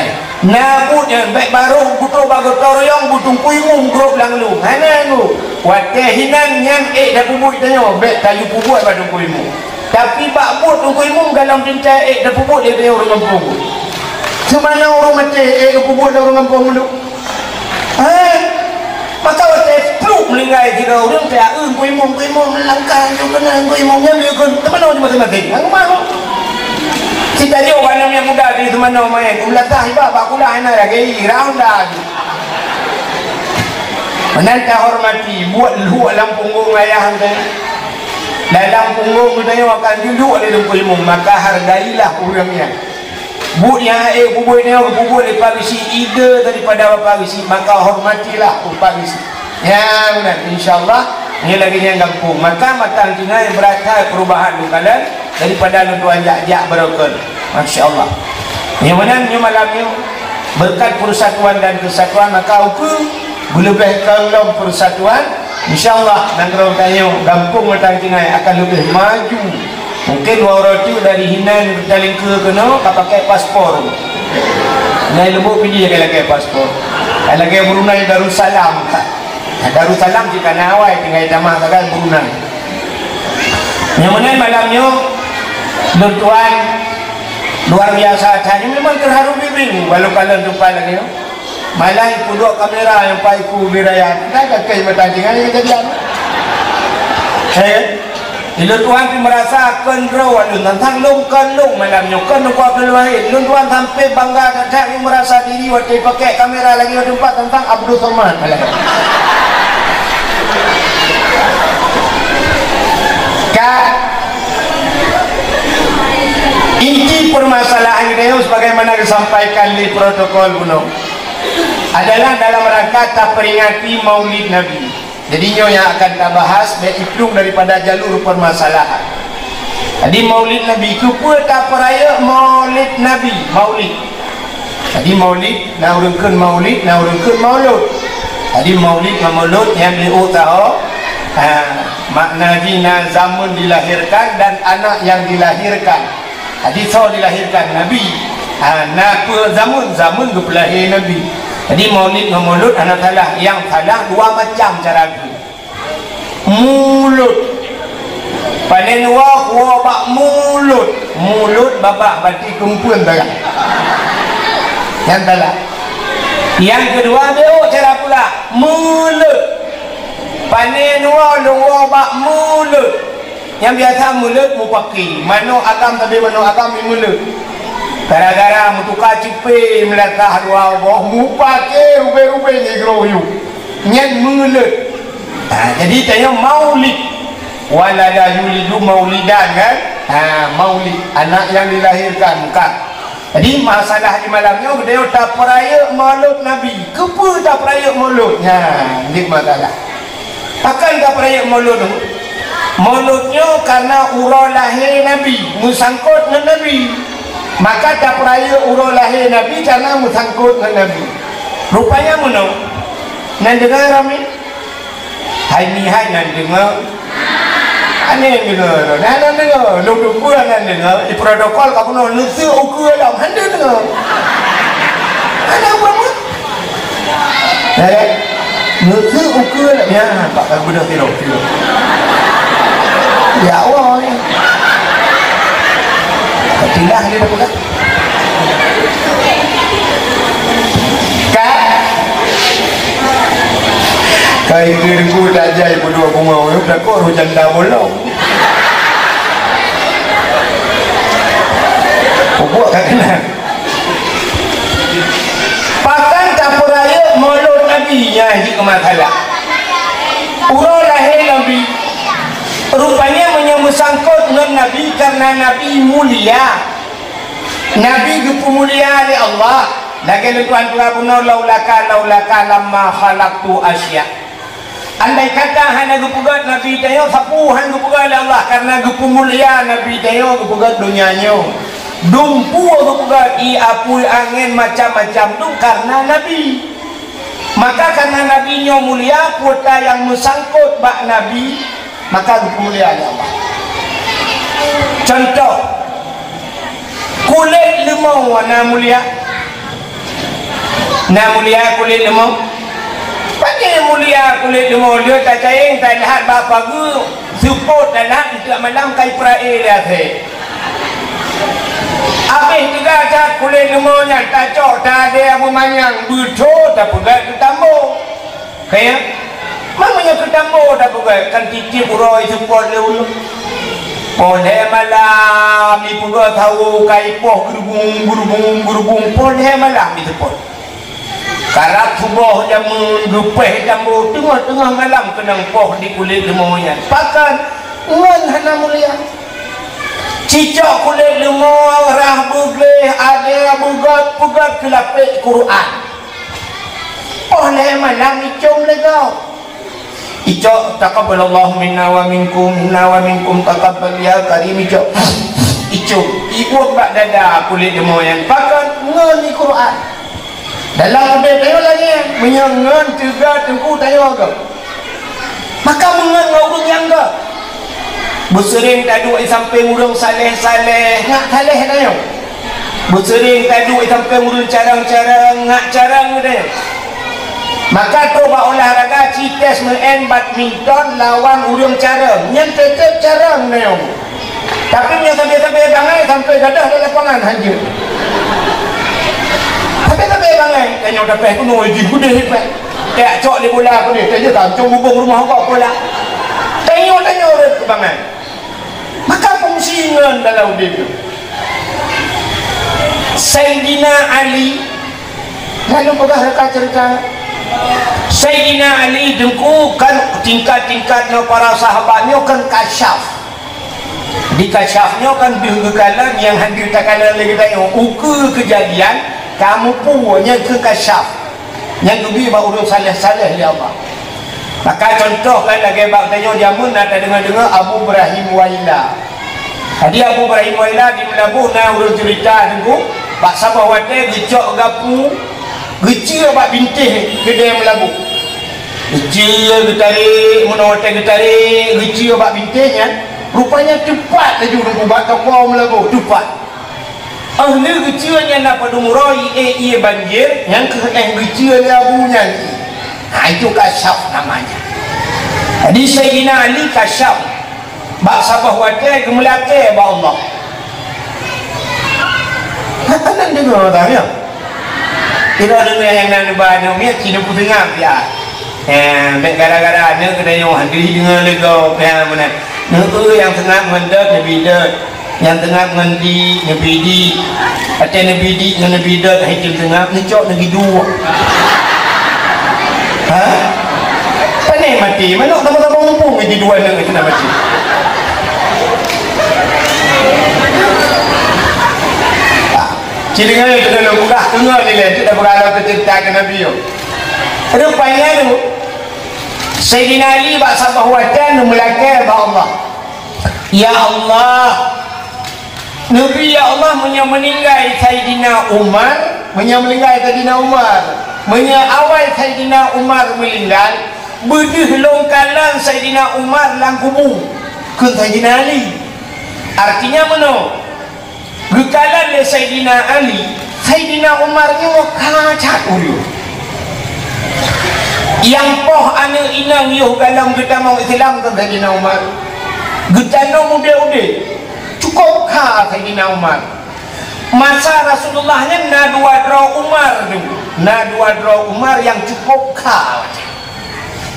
Na buet nyan, bèk barô putôh bak gotong royong, beuteungku imum grup langsung. Hana nyoe. Watèe hinan nyan ék tapeubuet tanyoe, bèk tayue peubuet bak teungku imum. Tapi bak buet teungku imum, golom teuntèe ék tapeubuet lé tanyoe ureueng gampông. Seumana ureueng maté ék tapeubuet lé ureueng gampông dulu. Hah? Maka watèe pluek meuninggai sidroe ureueng, teuka, "Eh, Teungku Imum, Teungku Imum, langkah nyoe keunan, Teungku Imum, nyan lé kheun." Teumanoe di maséng-maséng. Nyang keumah. Cit tajok bak aneuk muda di teumanoe main, ulah tah iba bak kulah hana lagèe i, rah honda jih. Meunan tahormati, buet luhok lam punggong ayah geutanyoe. Dalam punggong geutanyoe akan juluek lé Teungku Imum, maka hargailah ureueng nyan. Buet nyang hana ék peubuet nyoe geupubuet lé Pak Geuchik, ide daripada Bapak Geuchik, maka hormatilah Pak Geuchik. Ya, meunan. Insya Allah, nyoe lagèe nyan gampông. Maka mantong tinggai brat that perubahan lôn kalon daripada lôn tuan jak-jak barokon. Masya Allah. Nyoe meunan, nyoe malam nyoe, berkat persatuan dan kesatuan, maka ukeue beuleubeh keu lom persatuan. Insya Allah, nanggroe tanyoe, gampông mantong tinggai akan leubeh maju. Mungkin walau tu dari Hinan ke Talingke keunoe ka pakai paspor. Ngai lubuk pidie ka lakèe paspor. Ka lakèe Brunei Darussalam. Nah, Darussalam cit ka na awai tinggai tamah sagai Brunei. Nyang meunan malam nyoe, lôn tuan luar biasa that. Nyoe memang terharu bibi walau kalon tupat lagèe nyoe. Malah ipeuduek kamera nyang pai ku ubé raya. Dah ka kai mata tinggai kejadian. Eh, lôn tuan pih merasa kon droe lôn tantang lôn kon lôn malam nyoe kon Teungku Abdul Wahid. Lôn tuan sampai bangga that-that, pih merasa diri watèe pakai kamera lagi watèe tempat tantang Abdul Somad malam. Ka inti permasalahan nyoe sebagaimana disampaikan di protokol bunoe. Adalah dalam rangka taperingati Maulid Nabi. Jadi nyoe nyang akan tabahas, bèk iplueng daripada jalur permasalahan. Jadi Maulid Nabi, keupeue tapeurayeuk Maulid Nabi? Maulid. Jadi Maulid, na ureueng kheun Maulid, na ureueng kheun Maulud. Jadi Maulid ngon Maulud nyan di utak, ha, makna jih na zameun dilahirkan dan anak yang dilahirkan. Jadi soe dilahirkan? Nabi. Ha, na peue zameun? Zameun geupeulahé Nabi. Jadi Maulid ngon Maulud hana salah. Nyang salah dua macam cara geuh. Mulod. Panen woe, woe bak mulod. Mulod babah bati keumpeuen salah. Nyang salah. Nyang keudua, beuh cara pula. Mulod. Panen woe, lôn woe bak mulod. Nyang biasa mulod mupaki, manok agam sabe manok agam imulod. Gara-gara meutuka cupé meulatah dua boh, mupaki rubé-rubé ngigroe yub. Nyan mulod. Ha, jadi tanyoe maulid. Walada yulidu maulidan, kan? Ha, maulid, anak yang dilahirkan, bukan? Jadi masalah di malam nyoe geutanyoe tapeurayeuk maulud Nabi. Keupeue tapeurayeuk maulud? Nyan, di masalah. Pakon tapeurayeuk maulud tu? Maulud nyoe karena uroe lahé Nabi, meusangkot ngon Nabi. Maka tapeurayeuk uroe lahé Nabi karena meusangkot ngon Nabi. Rupanya meunoe. Nan deungoe ramé? Hai mihai nan deungoe. Aneh deungoe. Nan, nan deungoe. Lôn dupeue nan deungoe. Di protokol ka bunoe neuseuk ukeue lom. Han deungoe. Hana apa-apa. Eh, neuseuk ukeue lom. Ya, pak ka bunoe tiro, tiro. Ya Allah. Katilah dia dah pegang. Ka? Ka itu ku tak jai pun dua bunga, takut roh janda bolong. Pupuk tak kena. Pakon tapeurayeuk maulud Nabi nyan jih keu masalah. Uroe lahé Nabi. Rupanya meunyoe meusangkot ngon Nabi karena Nabi mulia. Nabi geupeumulia lé Allah. Lagèe lôn tuan peugah bunoe, "Laulaka, laulaka lamma khalaqtu asya." Andai kata hana geupeugèt Nabi tanyoe, sapeue han geupeugèt lé Allah, karena geupeumulia Nabi tanyoe, geupeugèt donya nyoe. Dumpeue geupeugèt, ie apui, angén, macam-macam tu karena Nabi. Maka karena Nabi nyoe mulia, peue nyang meusangkot bak Nabi, maka geupeumulia lé Allah. Contoh, kulét leumô na mulia? Na mulia kulét leumô? Pakon mulia kulét leumô? Lheueh tacayeng, taleuhat bak pageue, seupôt taleuhat, eunteuk malam ka ipeurae lé asèe. Abéh teuga that kulét leumô nyan, tacok, tadèe beumanyang, beutho tapeugèt keu tambo. Ka ya? Meunyoe keu tambo tapeugèt, kan tiep-tiep uroe seupôt lé ulôn. Poh lhèe malam ipeugöt sawo ka ipoh geurubung, geurubung, geurubung, poh lhèe malam iteupot. Karab suboh jameun geupéh tambô, teungoh-teungoh malam keunong poh di kulét leumo nyan. Pakon? Ngon hana mulia. Cicok kulét leumo, rhah beugleh, adèe beugöt, peugöt keu lapék Quran. Poh lhèe malam icôm lé gob. Icok, "Taqabbalallahu minna wa minkum, minna wa minkum, taqabbal ya karim," icok. Icôm, ibuet bak dada kulét leumo nyan. Pakon? Ngon Quran. Dalam udép tanyoe lagèe nyan, meunyoe ngon teuga teungku tanyoe gob. Maka meungon ngon ureueng nyang gob. Beuseuring taduek di sampéng ureueng saleh-saleh, ngat saleh tanyoe. Beuseuring taduek di sampéng ureueng carông-carông, ngat carông tanyoe. Maka trok bak olahraga, ci tes meu'en badminton lawan ureueng carông, nyan teutab carông tanyoe. Tapi meunyoe sabe-sabe bangai, sampoe gadoh di lapangan hanjeuet. Sabe-sabe bangai, tanyoe dapeh keunoe jih beudeh ipat. Tajak cok lé bola keunoe, tajak tancong bubông rumoh gob bola. Tanyoe, tanyoe rhot keu bangai. Maka fungsi ngon dalam udép nyoe. Saidina Ali, lalu peugah reka cerita. Saidina Ali teungku kan tingkat-tingkat ngon para sahabat nyoe kan kasyaf. Di kasyaf nyoe kan deuh geukalon nyang hana takalon lé geutanyoe. Ukeue keujadian ka muphom nyan keuh kasyaf. Nyang geubri bak ureueng saleh-saleh lé Allah. Maka contoh kan lagèe bak tanyoe jameun na tadeungoe-deungoe Abu Ibrahim Waila. Jadi Abu Ibrahim Waila di Meulaboh na ureueng cerita teungku, bak saboh watèe geucok gapu, geuceue bak bintéh keudè Meulaboh. Geuceue geutarek, meunoe watèe geutarek, geuceue bak bintéh nyan, rupanya teupat laju teungku bak toko Meulaboh, teupat. Óh lheueh geuceue nyan na padum uroe ié-ié banjir, nyan keuh éh geuceue lé abu nyan. Ha, itu kasyaf namanya. Jadi Saidina Ali kasyaf bak saboh watèe geumeulakèe bak Allah. Hana deungoe tanya. Ira deungoe nyang na neuba aneuk miet, ci neupeuseungab siat. Eh, bèk gara-gara aneuk geutanyoe hana deungoe lé gob, ya, meunan. Neu-eu nyang seungab ngon dot, neubi dot. Nyang seungab ngon di, neubi di. Watèe neubi di ngon neubi dot, hai tem seungab, neucok neubi duek. Ha? Panéh maté, manok sama-sama muphom di dua aneuk itu na maté. Ci deungoe itu dalam mudah, deungoe nilai, itu dah berhala cerita ke Nabi. Rupanya tu, Saidina Ali bak saboh watèe neumeulakèe bak Allah. Ya Allah, neubi ya Allah, meunyoe meuninggai Saidina Umar, meunyoe meuninggai Saidina Umar, meunyoe awai Saidina Umar meuninggai, beudeuh lôn kalon Saidina Umar lam kubu, kheun Saidina Ali. Artinya meunoe, geukalon lé Saidina Ali, Saidina Umar nyoe kha that ureueng. Nyang poh aneuk inong yoh galom geutamong Islam keu Saidina Umar. Geutanong udeb-udeb. Cukôp kha Saidina Umar. Masa Rasulullah nyan na dua droe Umar tu. Na dua droe Umar nyang cukôp kha.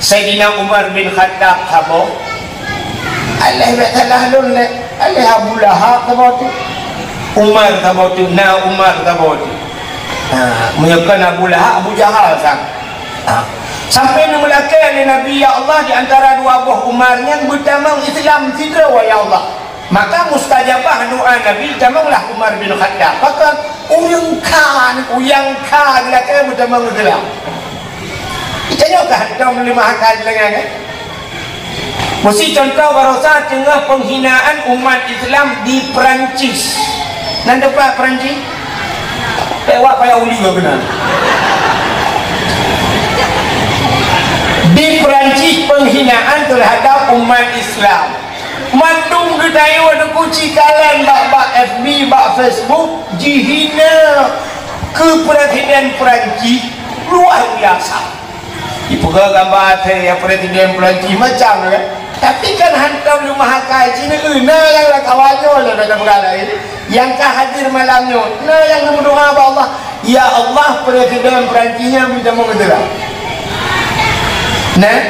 Saidina Umar bin Khattab saboh. Aléh bèk salah lôn lé. Aléh Abu Lahab saboh tu. Umar saboh tu, na Umar saboh tu. Ha, meunyoe kon Abu Lahab, Abu Jahal sang. Ha. Sampoe neumeulakèe lé Nabi, "Ya Allah, di antara dua boh Umar nyan beutamong Islam sidroe, ya Allah." Maka mustajabah doa Nabi, tamonglah Umar bin Khattab. Pakon? Ureueng kha, ureueng kha geulakèe beutamong Islam. Geutanyoe ka hantom leumaha kha lagèe nyan, kan? Meusi contoh barosa teungoh penghinaan umat Islam di Perancis. Nan teumpat Perancis? Lewat payah uli keunan. Di Perancis penghinaan terhadap umat Islam. Mandum geutanyoe neukuci kalon bak, bak F B, bak Facebook, jihina keu Presiden Perancis luar biasa. Ipeugah gamba até ya Presiden Perancis macam tu kan. Tapi kan hantom leumaha kha cit, na nyang lakawa nyoe lé bak peugah laén. Nyang ka hadir malam nyoe, na nyang meudoa bak Allah, "Ya Allah, Presiden Perancis nyan beutamong Islam." Nah,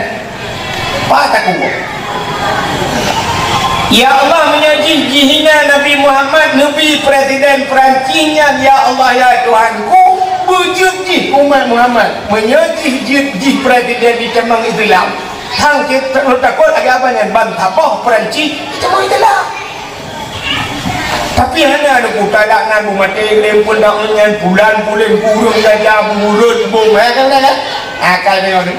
Pat takue. Ya Allah, meunyoe jih jihina Nabi Muhammad neubi presiden Perancis nyan, ya Allah, ya Tuhanku, beujeuet jih umat Muhammad. Meunyoe jih jeuet jih presiden jitamong Islam, hang cit takot lagèe apa nyan, ban saboh Perancis jitamong Islam. Tapi hana neukutalak nan beumaté lé pun dak nyan, pulan pulen kureueng saja, beureuet bom, eh, kan, kan, kan? Ah, kan, kan, kan.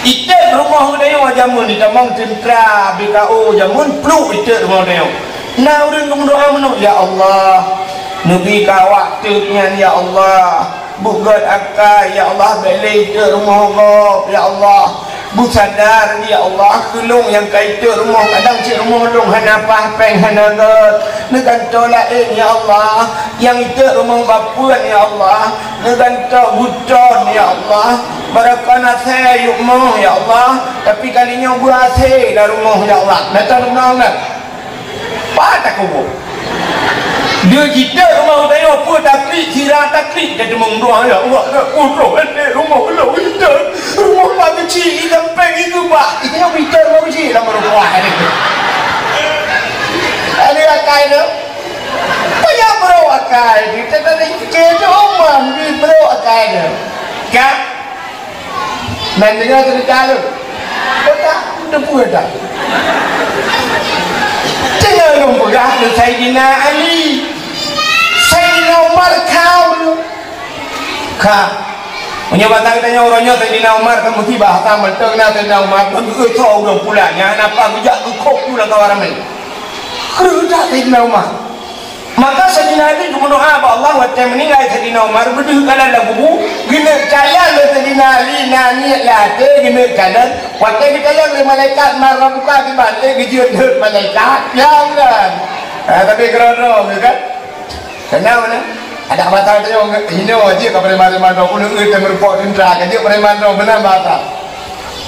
Itot rumoh geutanyoe jameun, jitamong teuntra B K O jameun, pluek itot rumoh geutanyoe. Na ureueng geumeudoa meunoe, "Ya Allah, neubi keu awak teuk nyan, ya Allah. Beugot akai, ya Allah, bèk lé itot rumoh gob, ya Allah. Beusadar, ya Allah, keu lôn nyang ka itot rumoh, kadang cit rumoh lôn hana paih pèng, hana göt. Neugantoe laén, ya Allah. Nyang itot rumoh bapeuen, ya Allah. Neugantoe beuton, ya Allah. Barokon asèe yôh moh, ya Allah, tapi kali nyoe beu asèe lam rumoh, ya Allah." Mantong rumoh nyan. Pat takubur. Dia jitot rumoh geutanyoe, peue taklik, sira taklik, ka teumong doa, "Ya Allah, nak putroh aneuk rumoh lôn itot. Rumoh Pak Keuchik i gampéng i geubak." Itu nyang itot rumoh Keuchik lam rumoh. Ada akai tu. Banyak bro akai. Kita tadi fikir tu, oh, man, bro akai tu. Kan? Nan deungö ceurita lôn. Kota, teupeue dah. Teungoh lôn peugah keu Saidina Ali. Saidina Umar ka meunyoe. Ka. Meunyoe bak geutanyoe uroe nyoe Saidina Umar ka musibah, ka mantong na Saidina Umar, beugeutho ureueng pulan, nyan apa geujak geukhok tu lam kawan ramé. Kreueh that Saidina Umar. Maka Saidina Ali geumeudoa bak Allah watèe meuninggai Saidina Umar, beudeuh kalon lam kubu, geuneuk kalon lé Saidina Ali, na niet lam até geuneuk kalon, watèe geukalon lé malaikat, "Man rabbuka?" Geubalek geujeuet deuet malaikat, ya Allah. Ah, tapi keudroe-droe kan? Kenapa ni? Ada mata dia orang hina aja ke preman-preman tu, pun ureueng teumeureumpok teuntra, ka jeuet preman tu, beuna mata.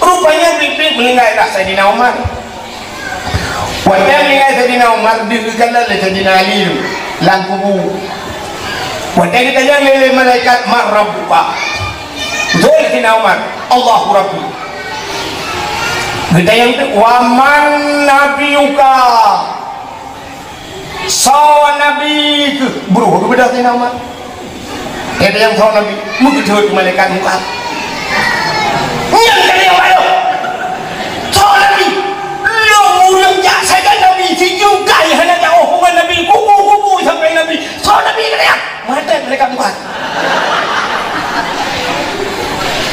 Rupanya biet-biet meuninggai dah Saidina Umar. Watèe meuninggai Saidina Umar, deuh geukalon lé Saidina Ali lam kubu. Watèe geutanyong lé malaikat, "Man rabbuka?" Beutôi Saidina Umar, "Allahu Rabbi." Geutanyong teuk, "Wa man nabiyuka?" Soe nabi keuh? Brôh geubeudôh Saidina Umar. Geupeugah soe nabi, meukeujot malaikat Mungkar. Nyan keuneuk baroe. Soe nabi? Lôn ureueng jak sagai nabi, sijukai hana jak oh hubungan nabi, kubu-kubu sampai nabi. Soe nabi keuneuk? Mantong malaikat Mungkar.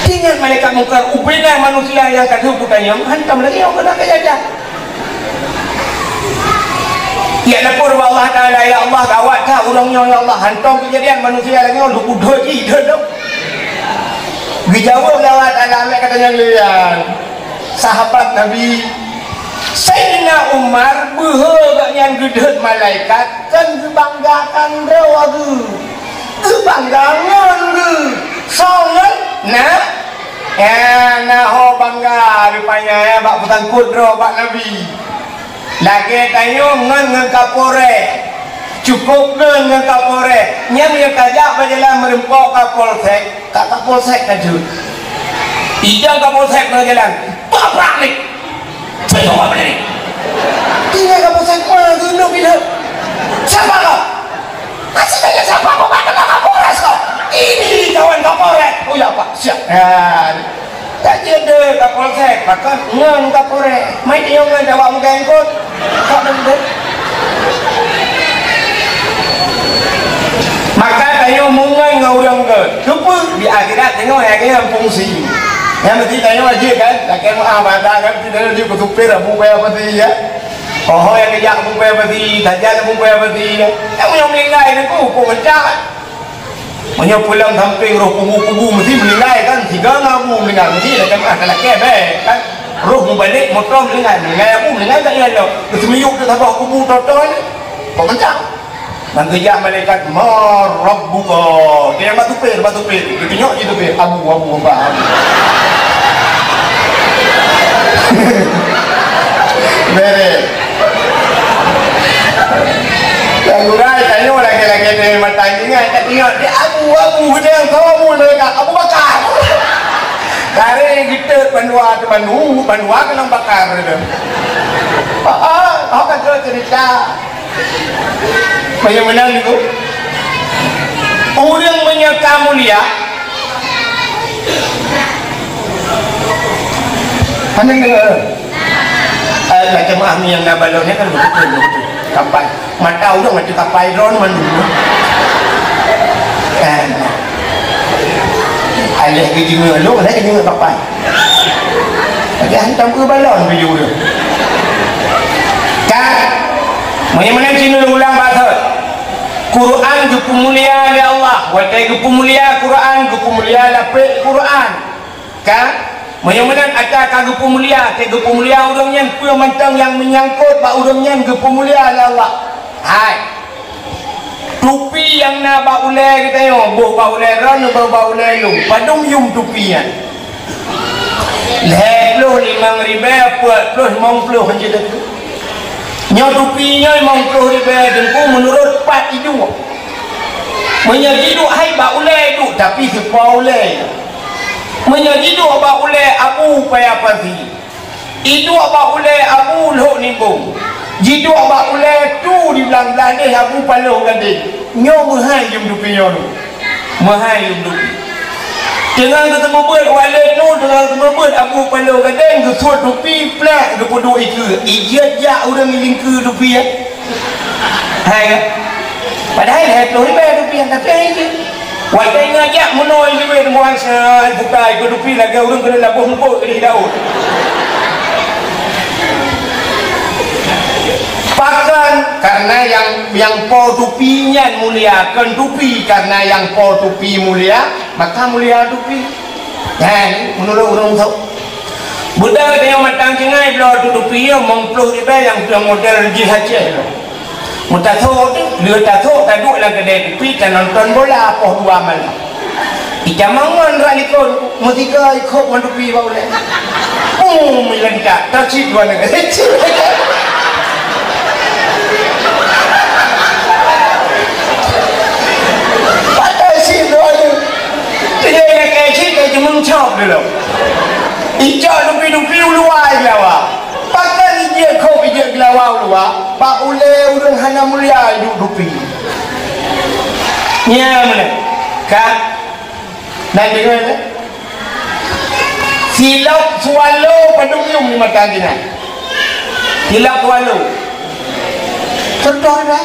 Ingat malaikat Mungkar, ubena manusia nyang ka lheueh kutanyong, hantom lagèe nyoe keuneuk ka jajan. Ya lapor bak Allah Taala, "Ya Allah, gawat that ureueng nyoe, ya Allah. Hantom keujadian manusia lagèe nyoe, lôn udhôt jih, udhôt lom." Geujaweueb lé Allah Taala, "Amèk ka tanyong lé nyan." Sahabat Nabi, Saidina Umar, beuhe gobnyan geudhôt malaikat, kon geubanggakan droe geuh. Geubangga ngon geuh. Soe ngon? Na? Ya, na ho bangga rupanya, ya, bak peusangkot droe bak Nabi. Lagèe tanyoe ngon, ngon Kapolres. Cukôp ngon, ngon Kapolres. Nyang, nyang tajak bak jalan meureumpok Kapolsek, ka Kapolsek ka jeuet. Ijong Kapolsek ngon jalan. Babrak ni. Cuma apa ni? Tinggai Kapolsek, wah, gunung gitu. Siapa kau? Masih tanya siapa kau? Kata Kapolres kau. Ini kawan Kapolres. Oh ya, Pak, siap. Ya. Tak ada Kapolsek, pakon ngon Kapolres. Mai tengok ngon awak muka engkot. Kok betul? Maka tanyoe meungon ngon ureueng göt. Keupeue? Di akhirat tanyoe nyang keuneuk fungsi. Nyang meusti tanyoe jih kan, lakèe meu'ah bak ata kan, meusti tanyoe jih beusupir, abu baya pasi, ya. Ho-ho nyang geujak abu baya pasi, sajan abu baya pasi, ya. Nyang meunyoe meuninggai nangku, huköm meucah kan. Meunyoe pulang sampéng roh kubu-kubu, meusti meuninggai kan, sigoe ngon abu meuninggai, meusti lakèe meu'ah, lakèe bèe kan. Roh meubalek, moto meuninggai, meuninggai abu, meuninggai tak nyan lom. Geuseumeuyueb di saboh kubu, toto nyan. Kok meucah? Ban geujak malaikat, "Man rabbuka?" Dia bak supir, bak supir. Geutunyok jih supir, "Abu, abu, abu, abu." Beres. Nyang gura tanyoe lagèe-lagèe nyoe mata ingat, tak tengok, dia, "Abu, abu," dia, "Soe abu?" Dia, "Abu Bakar." Kare geutot bandua teumanu, bandua keunong bakar dia. Ah, Apa tu cerita? Bagaimana niku? Ureueng meunyoe ka mulia, hana deungoe. Eh, macam ami nyang na balon nyan kan beutôi, beutôi. Kapai. Mata ureueng macam kapai drone mandum. Eh, nah. Aléh geujeungeuk lôn, aléh geujeungeuk kapai. Lagèe hantom keu balon baju ureueng. Ka, meunyoe meunan cit lôn ulang bak thot. Quran geupeumulia lé Allah. Watèe geupeumulia Quran, geupeumulia lapék Quran. Ka, meunyoe meunan atra ka geupeumulia, ka geupeumulia ureueng nyan, peue mantong nyang meunyangkot bak ureueng nyan geupeumulia lé Allah. Hai. Tupi nyang na bak ulèe geutanyoe, boh bak ulèe droeneuh, boh bak ulèe lôn. Padum yum tupi nyan? Lhèe ploh, limong ribèe, peuet ploh, limong ploh, hanjeuet teuh. Nyoe tupi nyoe limong ploh ribèe teungku, meunurot pat iduek. Meunyoe jiduek hai bak ulèe iduek, tapi sipo ulèe. Meunyoe jiduek bak ulèe Abu Paya Pasi. Iduek bak ulèe Abu Lhok Nimbong. Jiduek bak ulèe tu di blang-blang deh Abu Paloh Gadeng. Nyoe meuhai yum tupi nyoe. Meuhai yum tupi. Teungoh geuteumeubeuet walét nu, teungoh geuteumeubeuet Abu Paloh Gadeng, geusuet tupi, plak, geupeuduek ikeue. Ijeuet jak ureueng ilingkeue tupi, eh. Hai, kan? Padahai lhèe ploh ribèe tupi, tapi hai jeuet. Watèe nyoe jak meunoe ileubeh teumeuhan sai bukai keu tupi lagèe ureueng keuneuk laboh mupot keudeh daun. Pakon? Karena nyang, nyang po tupi nyan mulia, kon tupi. Karena nyang po tupi mulia, maka mulia tupi. Nyan, meunurot ureueng tho. Beudôh tanyoe mantong tinggai bloe tupi nyoe limong ploh ribèe nyang, nyang model jih Aceh nyoe. Meutasok, lheueh tasok taduek lam keudè tupi tanonton bola poh dua malam. Itamong ngon rak likot, meusigoe ikot ngon tupi bak ulèe. Pum, ilantak, tacit dua nanggroe. Pakai sit dua nanggroe. Jadi nak kai sit, kai cemeng cop dulu. Icok tupi-tupi uluwa i Gelawa. Pakon ijeuet khop ijeuet Gelawa uluwa, bak ulèe ureueng hana mulia iduek tupi. Nyan meunan. Ka? Dan deungoe, eh? Silop swallow padum yum di mata jihnyan. Silop swallow. Contoh dah.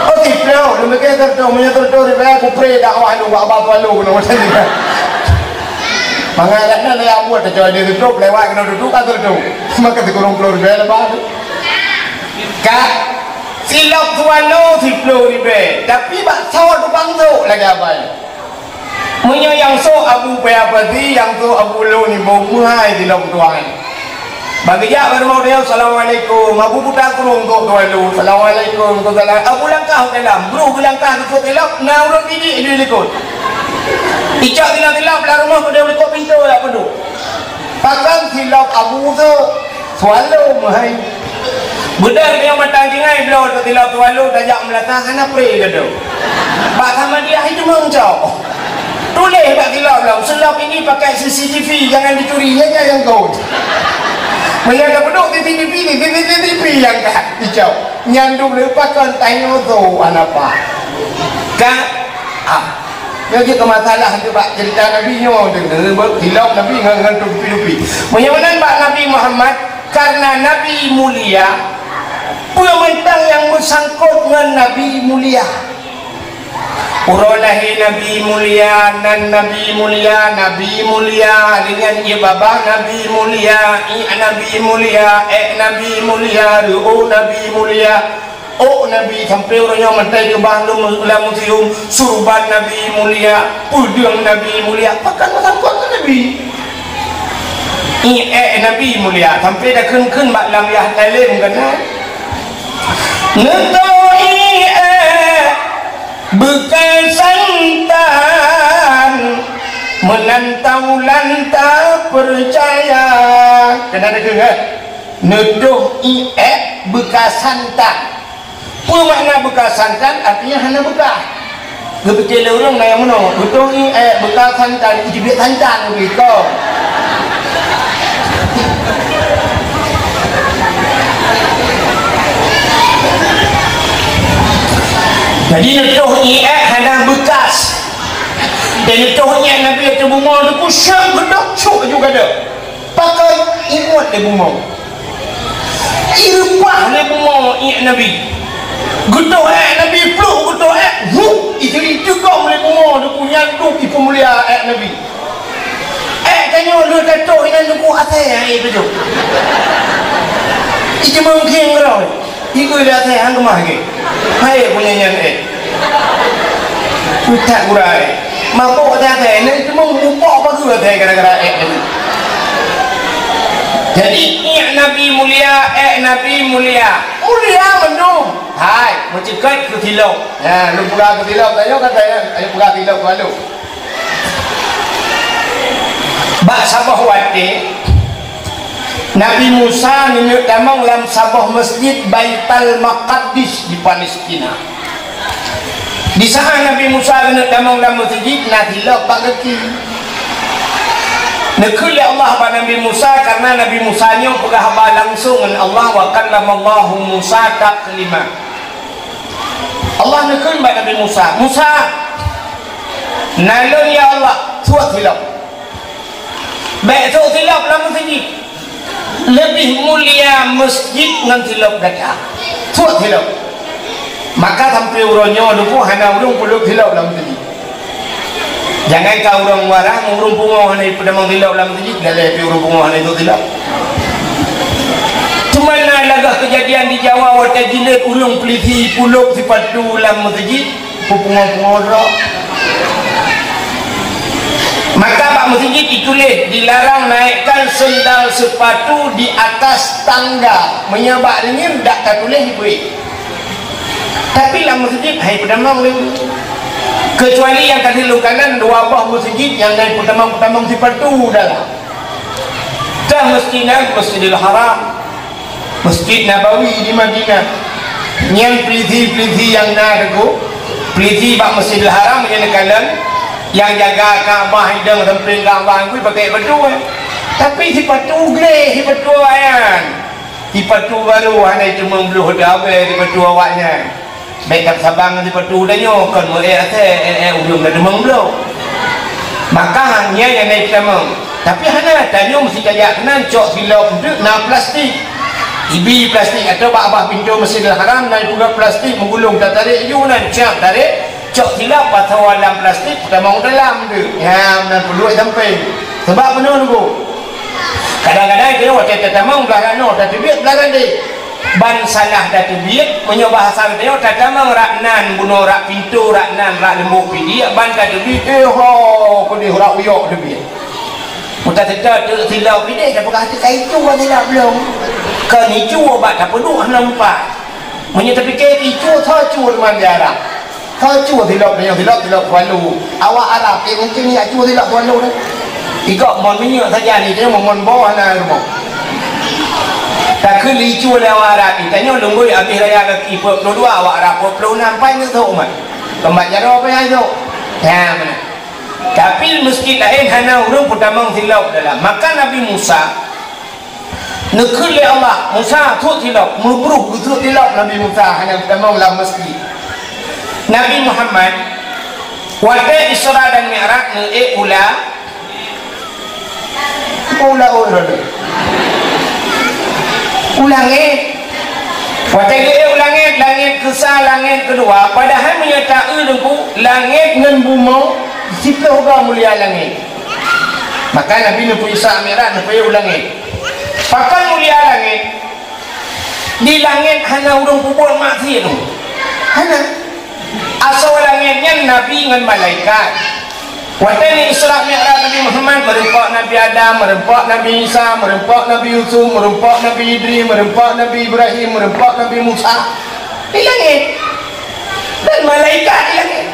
Oh, siplôh, leumbek seureutôh, meunyoe seureutôh ribèe, kupreh dakwah lôn bak Abah Tualu keunoe masa nyoe. Mangat dak na lé buet teucok di YouTube, lewat keunoe dudu ka seureutôh. Maka sikureueng plôh ribèe leubeh tu. Ka silop swallow siplôh ribèe, tapi bak soe tukang sôk lagèe Abah nyoe. Meunyoe nyang sôk Abu Paya Pasi, nyang sôk Abu Lôn Iboh, meuhai silop tuan. Bak geujak bak rumoh geutanyoe, "Assalamualaikum." Abu buta kurông sôk tuan lôn, "Assalamualaikum." Waalaikumsalam. Abu langkah u dalam, brôh geulangkah geusôk silop, na ureueng didik di likot. Icok silop-silop lam rumoh, keudéh u likot pintoe jak peuduek. Pakon silop Abu sôk? Swallow meuhai. Beudôh tanyoe mantong tinggai bloe teutilap swallow tajak meulatah hana pré geutanyoe. Bak Samadiyah hai teumeucok. Tuléh bak silop lom, "Silop ini pakai C C T V, jangan dicuri, ya, ya, yang kau." Meunyoe tapeuduek C C T V ni, C C T V nyang ka icok. Nyan dum leupah kon tanyoe tu, anapa? Ka? Ah. Nyoe jeuet keu masalah teuh bak ceurita Nabi nyoe teuh, silop Nabi ngon, ngon tupi-tupi. Meunyoe meunan bak Nabi Muhammad, karena Nabi mulia, peue mantong nyang meusangkot ngon Nabi mulia. Uroe lahé Nabi mulia, nan Nabi mulia, Nabi mulia, deungon ié babah Nabi mulia, ié Nabi mulia, ék Nabi mulia, reuôh Nabi mulia. Ôk Nabi sampoe uroe nyoe mantong geuba lom lam museum, surban Nabi mulia, peudeueng Nabi mulia, pakon meusangkot ngon Nabi. Ié ék Nabi mulia, sampoe takheun-kheun bak lam yah talem keunan. Neutôh ié ék beukasan tan, meunan taulan tapeucaya. Keunan takheun, eh? Neutôh ié ék beukasan tan. Peue makna beukasan tan? Artinya hana beukah. Geupike lé ureueng na nyang meunoe, "Beutôi, eh, beukasan tan, ijeubiet santan," geukheun. Jadi neutoh ié hana beukas. Dan neutoh ié Nabi ateueh bumoe, neukusang geudok cok juga deh. Pakon? Ingat lé bumoe. Ireupah lé bumoe ié Nabi. Geutoh ié Nabi, pluk geutoh ié, hup, ijri teugom lé bumoe, neukunyan duek ipeumulia ié Nabi. Ék tanyoe lheueh tatoh inan nuku asée hai beujeuet. Ijeumeung khieng roh. Ikeu lé asée han keumah gét. Hai punya nyan ék. Utak gura ék. Mabok asée asée, nyan ijeumeung mupok bageue asée gara-gara ék tadi. Jadi, ié Nabi mulia, ék Nabi mulia. Mulia mandum. Hai, meuceukat keu tilok. Ha, lôn peugah keu tilok, tanyoe kan tanyoe, ayo peugah tilok keu aloe. Bak saboh watée, Nabi Musa geuneuk tamong lam saboh masjid Baitul Maqdis di Palestina. Di saat Nabi Musa geuneuk tamong lam masjid, na tilok bak gaki. Neukheun lé Allah bak Nabi Musa, karena Nabi Musa nyoe peugah haba langsong ngon Allah, "Wa kallamallahu Musa taklima." Allah neukheun bak Nabi Musa, "Musa, na lôn ya Allah, suet silop. Bék suet silop lam meuseujid. Leubeh mulia meuseujid ngon silop gata. Suet silop." Maka sampoe uroe nyoe leumo hana ureuëng peulop silop lam meuseujid. Jangankan ureuëng waréh, ureuëng pungoh hana ipeutamong silop lam meuseujid, galeh pih ureuëng pungoh hana ipeusilop. Teuma na lagée keujadian di Jawa, watée jilét ureuëng peulisi pulop sipatu lam meuseujid, peupungoh-pungoh droe. Maka bak meuseujid ituléh dilarang naikkan sendal sepatu di atas tangga, meunyoe bak deungon dak tatuléh ipeue. Tapi lam meuseujid hai peutamong lé ureuëng. Keucuali nyang ka lheueh lôn kalon dua boh meuseujid nyang hai peutamong-peutamong sipatu dalam. Tah meuseujid nyan Masjidil Haram, Masjid Nabawi di Madinah. Nyan peulisi-peulisi nyang na teungku, peulisi bak Masjidil Haram nyang neukalon, nyang jaga Ka'bah idong sampéng Ka'bah ngui pakai batu. Tapi sipatu gleh, sipatu ayan. Sipatu barô hana iteumong bloh tabé sipatu awaknyan. Bék tasabang sipatu tanyoe kon meu-ék asée, ék-ék ureuëng na teumong bloh. Maka nyan nyang na iteumong. Tapi hana, tanyoe meusti tajak keunan cok silop deuk na plastik. Ibi plastik atau bak babah pintoe Masjidil Haram na ipeugah plastik meugulong tatarek ju nan cap tarek. Cok silop pasoe lam plastik, peutamong dalam tu. Nyan nan peuluet sampéng. Sabab bunoe nunggu. Kadang-kadang tanyoe watée tatamong blah ranoe, tateubiet blah randeh. Ban salah tateubiet, meunyoe bahasa tanyoe tatamong rak nan bunoe, rak pintoe rak nan, rak leumbok pidiek, ban tateubiet, eh ho, keudeh rak uyok teubiet. Meutateuta teuk silop pideh, tapeugah teuka icu silop lom. Kon icu bak tapeuduek hana meupat. Meunyoe tapike icu, soe cu teuma di Arab? Soe cu silop, meunyoe silop, silop swallow. Awak Arab, eh, mungkin jak cu silop swallow dah. Ikok mon minyeuk saja ni, tengok mon boh hana rumoh. Takheun icu lé awak Arab, tanyoe lôn ngui abéh raya gaki peuet ploh dua, awak Arab peuet ploh nam, paih ngeut thok man. Keumbat jaroe paih ngeut thok. Ha, meunan. Tapi meuseujid laén hana ureuëng peutamong silop dalam. Maka Nabi Musa neukheun lé Allah, "Musa, suet silop." Meubruh geusuet silop Nabi Musa hana peutamong lam meuseujid. Nabi Muhammad, watée Isra dan Mi'raj, neuék u la-, u la-, u la-, u langét. Watée geuék u langét, langét keusa, langét keudua, padahai meunyoe ta-eu teungku, langét ngon bumoe siploh goe mulia langét. Maka Nabi neupeu Isra Mi'raj, neupeu u langét. Pakon mulia langét? Di langét hana ureuëng peubuet maksiet. Hana. Asoe langét nyan Nabi ngon malaikat. Watée Isra Mi'raj Nabi Muhammad, meureumpok Nabi Adam, meureumpok Nabi Isa, meureumpok Nabi Yusuf, meureumpok Nabi Idris, meureumpok Nabi Ibrahim, meureumpok Nabi Musa. Di langét. Dan malaikat di langét.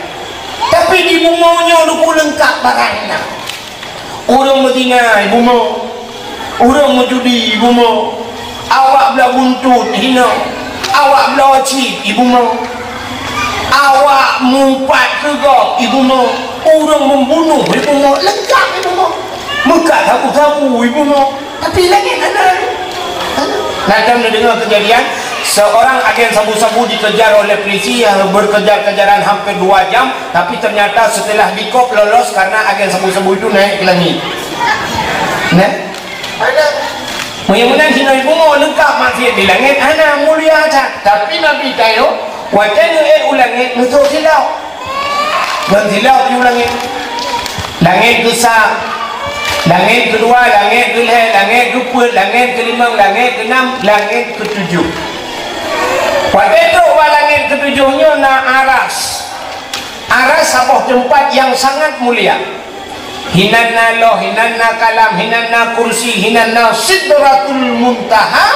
Tapi di bumoe nyoe teungku leungkap barang na. Ureuëng meuzina, ibu mo. Ureuëng meujudi, ibu mo. Awak blah buntut, hino. Awak blah cit, ibu mo. Awak mumpat keu gob, ibu mo. Ureuëng meubunoh, ibu mo. Leungkap, ibu mo. Meukat sapu-sapu, ibu mo. Tapi langét hana. Hana. Nah, ka neudeungoe keujadian, Seorang agen sabu-sabu dikejar oleh polisi yang berkejar-kejaran hampir dua jam, tapi ternyata setelah dikop lolos karena agen sabu-sabu itu naik ke langit. Nah, meunyoe meunan jinoe bungo leungkap maksiat di langit, hana mulia that. Tapi Nabi tanyoe, watée neuék u langit, neutrok silop. Ngon silop di u langit. Langit keusa, langit keudua, langit keulhée, langit keupeuet, langit keulimong, langit keunam, langit keutujoh. Watée trok bak langit keutujoh nyoe na aras. Aras saboh teumpat nyang sangat mulia. Hinan na loh, hinan na kalam, hinan na kursi, hinan na Sidratul Muntaha,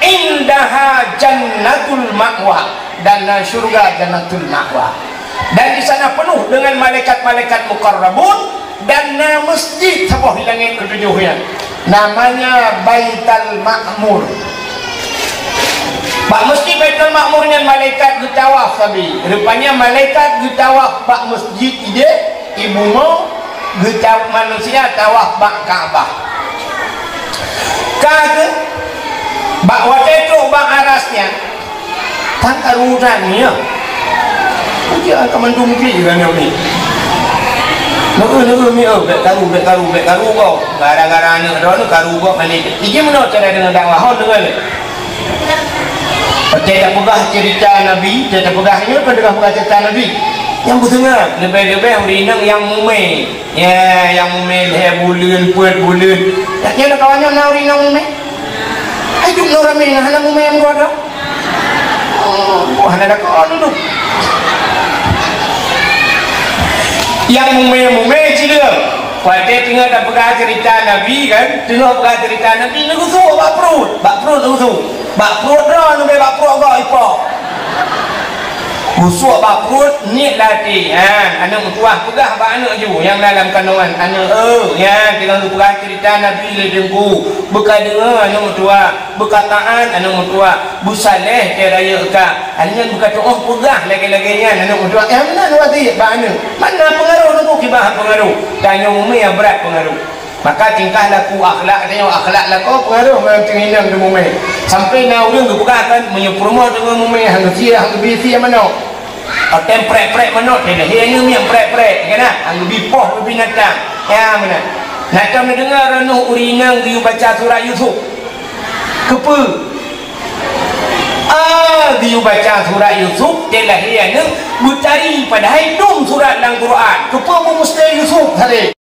indaha jannatul ma'wa, dan na syurga Jannatul Ma'wa. Dan di sana penuh dengan malaikat-malaikat muqarrabun, dan na masjid saboh di langit keutujoh nyan. Namanya Baitul Ma'mur. Bak masjid Baitul Ma'mur nyan malaikat geutawaf sabe. Rupanya malaikat geutawaf bak masjid idéh, ibu mo geutawaf, manusia tawaf bak Ka'bah. Ka geuh, bak watée trok bak aras nyan, tan karu that nyoe. Ujian ka mandum pi kan nyoe ni. Neu-eu, neu-eu mi eu, bék karu, bék karu, bék karu gob. Gara-gara aneuk droeneuh karu gob malik. Iji meunoe cara deungon dakwah, hon deungon lé. Watée tapeugah cerita Nabi, watée tapeugah nyoe, watée tapeugah cerita Nabi. Nyang beuseungat, leubeh-leubeh ureueng inong nyang mumé. Ya, nyang mumé lhée buleuen, peuet buleuen. Nyan kawan nyoe na ureueng inong mumé. Ai, duek nyoe ramé na hana mumé nyang godoh. Oh, hana dakok duek. Nyang mumé-mumé cileueng. Watée teungoh tapeugah cerita Nabi kan, teungoh peugah cerita Nabi, neugusok bak pruet, bak pruet neugusok. Bak pruet droe, leubeh bak pruet gob ipoh. Gusok bak pruet, niet lam até. Ha, aneuk meutuah peugah bak aneuk ju nyang na lam kandongan, "Aneuk, eu, nyan teungoh geupeugah cerita Nabi lé Teungku, beuka deungoe aneuk meutuah, beuka taát aneuk meutuah, beusaléh watée rayeuk ka." Aneuk nyan beuka tuoh peugah lagée-lagée nyan aneuk meutuah. Eh, meunan wasiet bak aneuk. Mana peungaroh Teungku, kiban peungaroh. Tanyoe mumé brat peungaroh. Maka tingkah laku, akhlak tanyoe, akhlak lakoe peungaroh ngon teungoh inong teumumé. Sampai na ureueng geupeugah kan, meunyoe peurumoh teungoh mumé, han geusie, han geubi sie manok. Watée prek-prek manok, teuh lahé nyoe mieng prek-prek, kan? Han geubi poh, geubi binatang. Ya, meunan. Na tom neudeungoe droeneuh ureueng inong geuyue baca surat Yusuf. Keupeue? Ah, geuyue baca surat Yusuf, teuh lahé aneuk beutari, padahai dum surat lam Quran. Keupeue beumeusti Yusuf sabe?